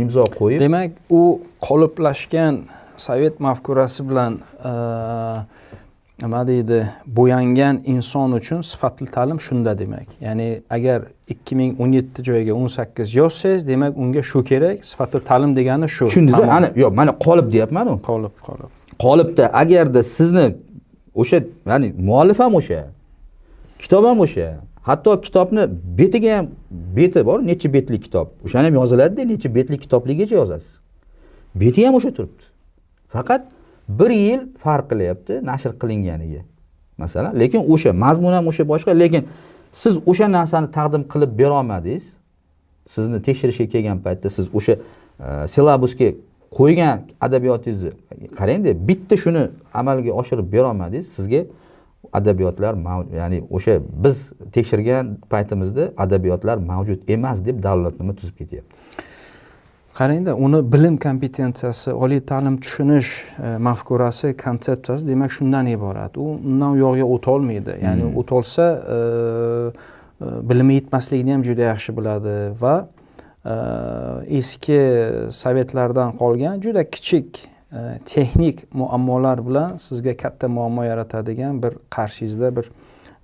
imzo qo'yib. Demak, u qoliplashgan sovet mafkurasi bilan nima deydi, bo'yangan inson uchun sifatli ta'lim shunda demak. Ya'ni agar 2017 joyiga 18 yozsangiz, demak unga shu kerak, sifatli ta'lim degani shu. Tushundingiz? Ana, yo'q, mana qolip deyapman-u. Qolip, qolip. Qolipda agarda sizni o'sha, ya'ni muallif ham o'sha, kitob ham o'sha, hatto kitobni betiga ham beti bor, necha betlik kitob, o'shani ham yoziladida, necha betlik kitobligicha yozasiz, beti ham o'sha turibdi, faqat bir yil farq qilyapti nashr qilinganiga masalan, lekin o'sha mazmun ham o'sha boshqa, lekin siz o'sha narsani taqdim qilib bera olmadingiz. Sizni tekshirishga kelgan paytda siz o'sha syllabusga qo'ygan adabiyotingizni qarangda, bitta shuni amalga oshirib bera olmadingiz, sizga adabiyotlar, ya'ni o'sha biz tekshirgan paytimizda adabiyotlar mavjud emas deb dalolatnoma tuzib ketyapti. Qarangda, uni bilim kompetensiyasi, oliy ta'lim tushunish mafkurasi, konsepsiyasi demak shundan iborat. U undan u yog'iga o'tolmaydi. Ya'ni o'tolsa bilimi yetmasligini ham juda yaxshi biladi va eski sovetlardan qolgan juda kichik texnik muammolar bilan sizga katta muammo yaratadigan bir qarshingizda bir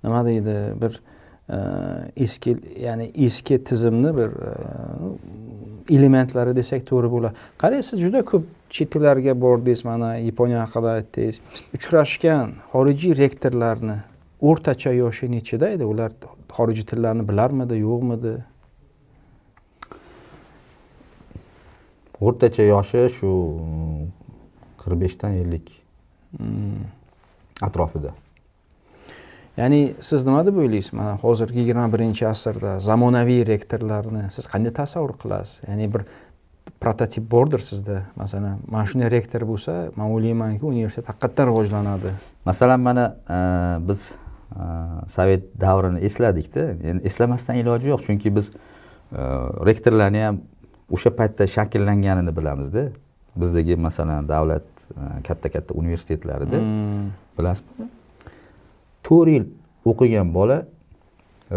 nima deydi, bir eski, ya'ni eski tizimni bir elementlari desak to'g'ri bo'ladi. Qarang, siz juda ko'p chet ellarga bordingiz, mana Yaponiya haqida aytdingiz. Uchrashgan xorijiy rektorlarni o'rtacha yoshi nechida edi? Ular xorijiy tillarni bilarmidi, yo'qmidi? O'rtacha yoshi shu 45 dan 50 atrofida. Ya'ni siz nima deb o'ylaysiz? Mana hozirgi 21-asrda zamonaviy rektorlarni siz qanday tasavvur qilasiz? Ya'ni bir prototip bordir sizda. Masalan, mana shunday rektor bo'lsa, men o'ylaymanki, universitet haqiqatdan rivojlanadi. Masalan, mana biz sovet davrini esladikda, endi eslamasdan iloji yo'q, chunki biz rektorlarni ham o'sha paytda shakllanganini bilamizda. Bizdagi masalan davlat katta-katta universitetlarida bilasizmi? 4 yil o'qigan bola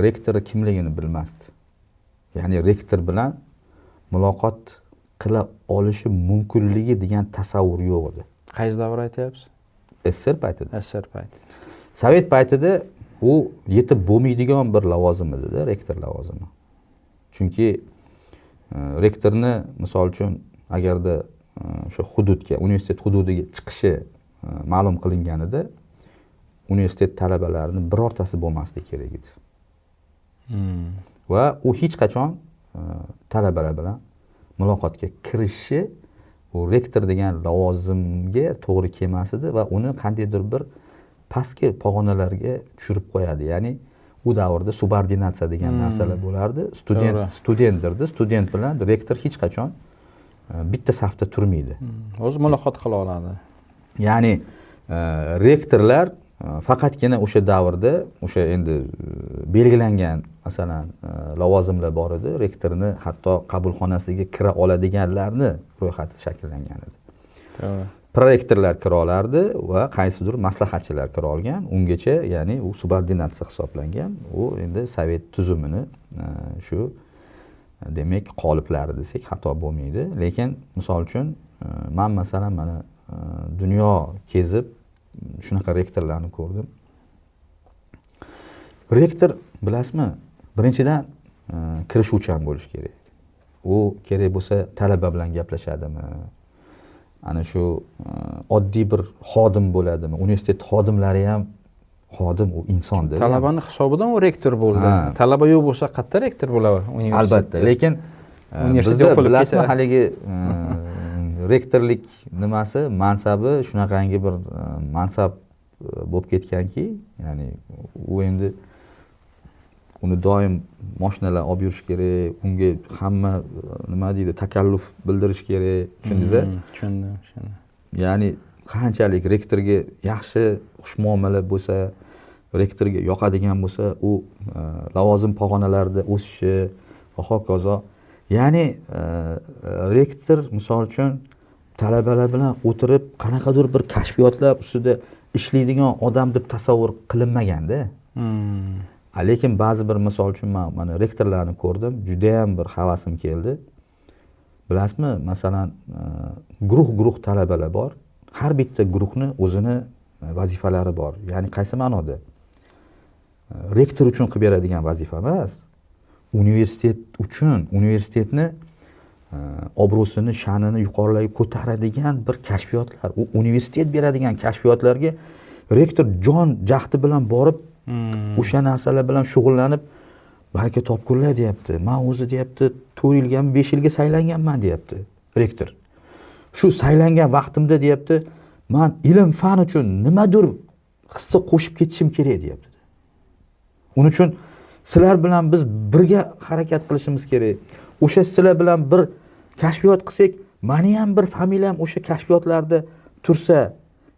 rektori kimligini bilmasdi. Ya'ni rektor bilan muloqot qila olishi mumkinligi degan tasavvur yo'q edi. Qaysi davr aytyapsiz? SSR paytida. SSR payti. Sovet paytida u yetib bo'lmaydigan bir lavozim edi-da, rektor lavozimi. Chunki rektorni misol uchun agarda o'sha hududga, universitet hududiga chiqishi ma'lum qilinganida universitet talabalarining birortasi bo'lmasligi kerak edi. Va u hech qachon talabalar bilan muloqotga kirishi u rektor degan lavozimga to'g'ri kelmas edi va uni qandaydir bir pastki pog'onalarga tushirib qo'yadi. Ya'ni u davrda subordinatsiya degan narsalar bo'lardi. Studentdirdi, student bilan rektor hech qachon bitta safda turmaydi. O'zi muloqot qila oladi. Ya'ni rektorlar faqatgina o'sha davrda o'sha endi belgilangan masalan lavozimlar bor edi. Rektorni hatto qabulxonasiga kira oladiganlarni ro'yxati shakllangan edi. Prorektorlar kira olardi va qaysidir maslahatchilar kira olgan. Ungacha ya'ni u subordinatsiya hisoblangan. U endi sovet tuzumini shu demak qoliplari desak xato bo'lmaydi. Lekin misol uchun men masalan mana dunyo kezib shunaqa rektorlarni ko'rdim. Rektor bilasizmi, birinchidan kirishuvchan bo'lish kerak. U kerak bo'lsa talaba bilan gaplashadimi? Ana shu oddiy bir xodim bo'ladimi? Universitet xodimlari ham xodim, u insonda. Talabani hisobidan u rektor bo'ldi. Talaba yo'q bo'lsa qayerda rektor bo'ladi universitetda? Albatta, lekin bizda bilasizmi, haligi rektorlik nimasi, mansabi shunaqangi bir mansab bo'lib ketganki, ya'ni u endi uni doim mashinalar olib yurish kerak, unga hamma nima deydi, takalluf bildirish kerak, tushundingiz? Tushundim, tushundim. Ya'ni qanchalik rektorga yaxshi xushmuomala bo'lsa, rektorga yoqadigan bo'lsa, u lavozim pog'onalarida o'sishi va hokazo. Ya'ni rektor misol uchun talabalar bilan o'tirib qanaqadir bir kashfiyotlar ustida ishlaydigan odam deb tasavvur qilinmaganda. Lekin ba'zi bir misol uchun men mana rektorlarni ko'rdim, juda ham bir havasim keldi. Bilasizmi, masalan, guruh-guruh talabalar bor. Har bitta guruhni o'zini vazifalari bor. Ya'ni qaysi ma'noda? Rektor uchun qilib beradigan vazifa emas, universitet uchun, universitetni obro'sini, sha'nini yuqorilarga ko'taradigan bir kashfiyotlar, u universitet beradigan kashfiyotlarga rektor jon jahdi bilan borib, o'sha narsalar bilan shug'ullanib, baraka topkurlar deyapti. Man o'zi deyapti, 4 yilgami 5 yilga saylanganman deyapti rektor. Shu saylangan vaqtimda deyapti, man ilm fan uchun nimadir hissa qo'shib ketishim kerak deyapti. Uning uchun sizlar bilan biz birga harakat qilishimiz kerak. O'sha sizlar bilan bir kashfiyot qilsak, meni ham bir familiyam o'sha kashfiyotlarda tursa,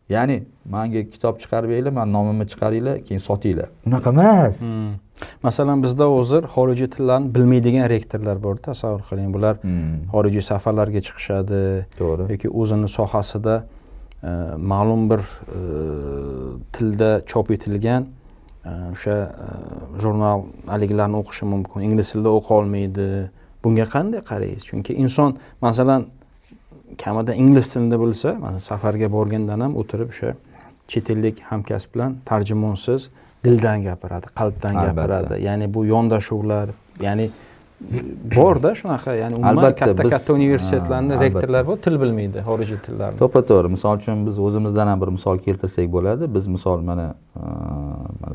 ya'ni menga kitob chiqarib beringlar, men nomimni chiqaringlar, keyin sotinglar. Unaqa emas. Masalan, bizda hozir xorijiy tillarni bilmaydigan rektorlar bor, tasavvur qiling. Bular xorijiy safarlarga chiqishadi. To'g'ri. Yoki o'zini sohasida ma'lum bir tilda chop etilgan o'sha jurnal haligilarni o'qishi mumkin, ingliz tilida o'qiy olmaydi. Bunga qanday qaraysiz? Chunki inson masalan kamida ingliz tilini bilsa, masalan safarga borgandan ham o'tirib o'sha chet ellik hamkasb bilan tarjimonsiz dildan gapiradi, qalbdan gapiradi. Ya'ni bu yondashuvlar, ya'ni borda shunaqa, ya'ni umuman katta universitetlarni rektorlar bor, til bilmaydi, xorijiy tillarni. To'ppa-to'g'ri. Misol uchun biz o'zimizdan ham bir misol keltirsak bo'ladi. Biz misol mana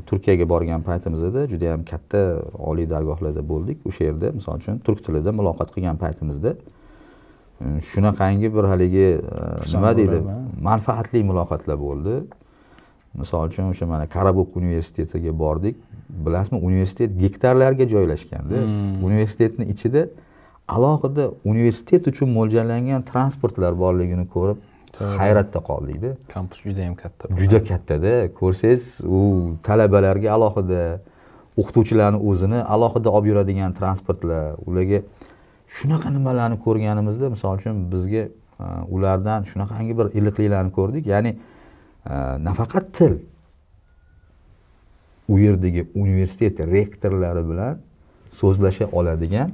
Turkiyaga borgan paytimizda juda ham katta oliy dargohlarda bo'ldik. O'sha yerda misol uchun turk tilida muloqot qilgan paytimizda shunaqangi bir haligi nima deydi, manfaatli muloqotlar bo'ldi. Misol uchun o'sha mana Karabuk universitetiga bordik. Bilasizmi, universitet gektarlarga joylashganda, universitetning ichida alohida universitet uchun mo'ljallangan transportlar borligini ko'rib hayratda qoldikda. Kampus juda ham katta. Juda kattada, ko'rsangiz u talabalarga alohida, o'qituvchilarni o'zini alohida olib yuradigan transportlar, ularga shunaqa nimalarni ko'rganimizda, misol uchun bizga ulardan shunaqangi bir iliqliklarni ko'rdik. Ya'ni nafaqat til, u yerdagi universitet rektorlari bilan so'zlasha oladigan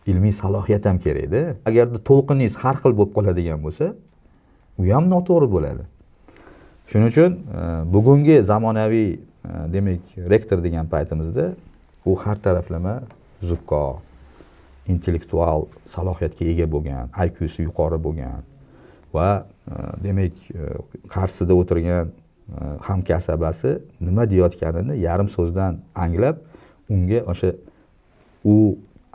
ilmiy salohiyat ham kerakda. Agarda to'lqiningiz har xil bo'lib qoladigan bo'lsa, u ham noto'g'ri bo'ladi. Shuning uchun bugungi zamonaviy demak rektor degan paytimizda u har taraflama zukko, intellektual salohiyatga ega bo'lgan, IQsi yuqori bo'lgan va demak qarshisida o'tirgan hamkasabasi nima deyotganini yarim so'zdan anglab, unga o'sha u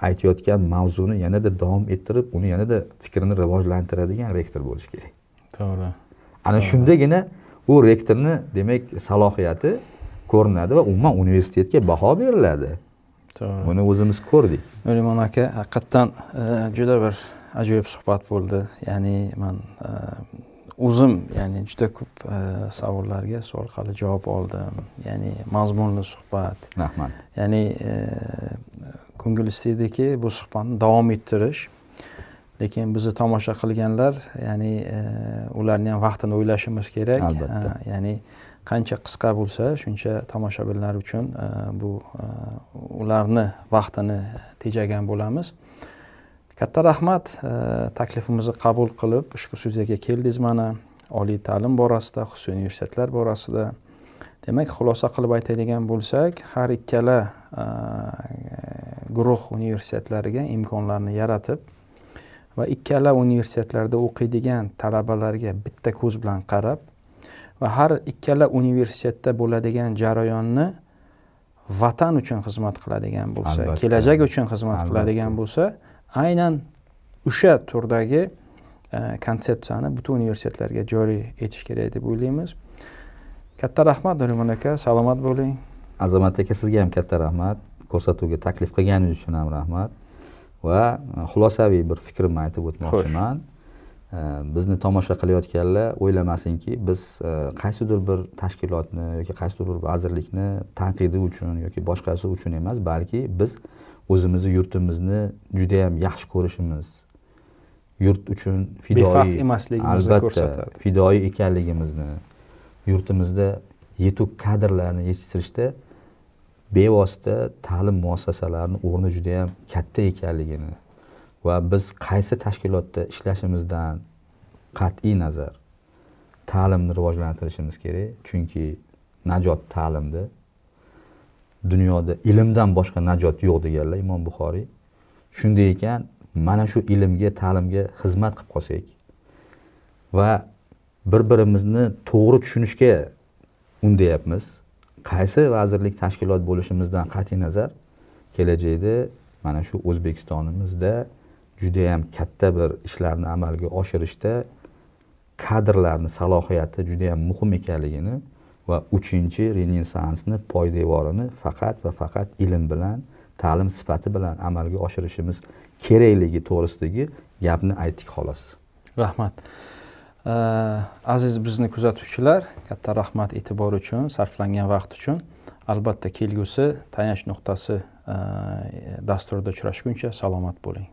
aytayotgan mavzuni yanada davom ettirib, uni yanada fikrini rivojlantiradigan rektor bo'lishi kerak. To'g'ri. Ana shundagina u rektorni demak salohiyati ko'rinadi va umuman universitetga baho beriladi. To'g'ri. Buni o'zimiz ko'rdik. Nurimon aka, haqiqatdan juda bir ajoyib suhbat bo'ldi. Ya'ni men o'zim ya'ni juda ko'p savollarga shu orqali javob oldim. Ya'ni mazmunli suhbat. Rahmat. Ya'ni ko'ngil istaydiki bu suhbatni davom ettirish. Lekin bizni tomosha qilganlar, ya'ni ularning ham vaqtini o'ylashimiz kerak. Albatta. Ya'ni qancha qisqa bo'lsa, shuncha tomoshabinlar uchun bu ularni vaqtini tejagan bo'lamiz. Katta rahmat, taklifimizni qabul qilib ushbu studiyaga keldingiz mana oliy ta'lim borasida, xususiy universitetlar borasida. Demak, xulosa qilib aytadigan bo'lsak, har ikkala guruh universitetlariga imkonlarni yaratib va ikkala universitetlarda o'qiydigan talabalarga bitta ko'z bilan qarab va har ikkala universitetda bo'ladigan jarayonni vatan uchun xizmat qiladigan bo'lsa, kelajak uchun xizmat qiladigan bo'lsa, aynan o'sha turdagi konsepsiyani butun universitetlarga joriy etish kerak deb o'ylaymiz. Katta rahmat Nurimon aka, salomat bo'ling. Azamat aka, sizga ham katta rahmat. Ko'rsatuvga taklif qilganingiz uchun ham rahmat. Va xulosaviy bir fikrimni aytib o'tmoqchiman. Bizni tomosha qilayotganlar o'ylamasinki, biz qaysidir bir tashkilotni yoki qaysidir bir vazirlikni tanqidi uchun yoki boshqasi uchun emas, balki biz o'zimizni yurtimizni juda ham yaxshi ko'rishimiz, yurt uchun fidoyi, befarq emasligimizni albatta, ko'rsatadi. Fidoyi ekanligimizni, yurtimizda yetuk kadrlarni yetishtirishda bevosita ta'lim muassasalarining o'rni juda ham katta ekanligini va biz qaysi tashkilotda ishlashimizdan qat'iy nazar ta'limni rivojlantirishimiz kerak, chunki najot ta'limda, dunyoda ilmdan boshqa najot yo'q deganlar Imom Buxoriy. Shunday ekan, Mana shu ilmga, ta'limga xizmat qilib qolsak va bir birimizni to'g'ri tushunishga undayapmiz, qaysi vazirlik, tashkilot bo'lishimizdan qat'iy nazar, kelajakda mana shu O'zbekistonimizda judayam katta bir ishlarni amalga oshirishda kadrlarni salohiyati judayam muhim ekanligini va uchinchi renessansni poydevorini faqat va faqat ilm bilan, ta'lim sifati bilan amalga oshirishimiz kerakligi to'g'risidagi gapni aytdik, xolos. Rahmat. Aziz bizni kuzatuvchilar, katta rahmat e'tibor uchun, sarflangan vaqt uchun. Albatta, kelgusi "Tayanch nuqtasi" dasturida uchrashguncha salomat bo'ling.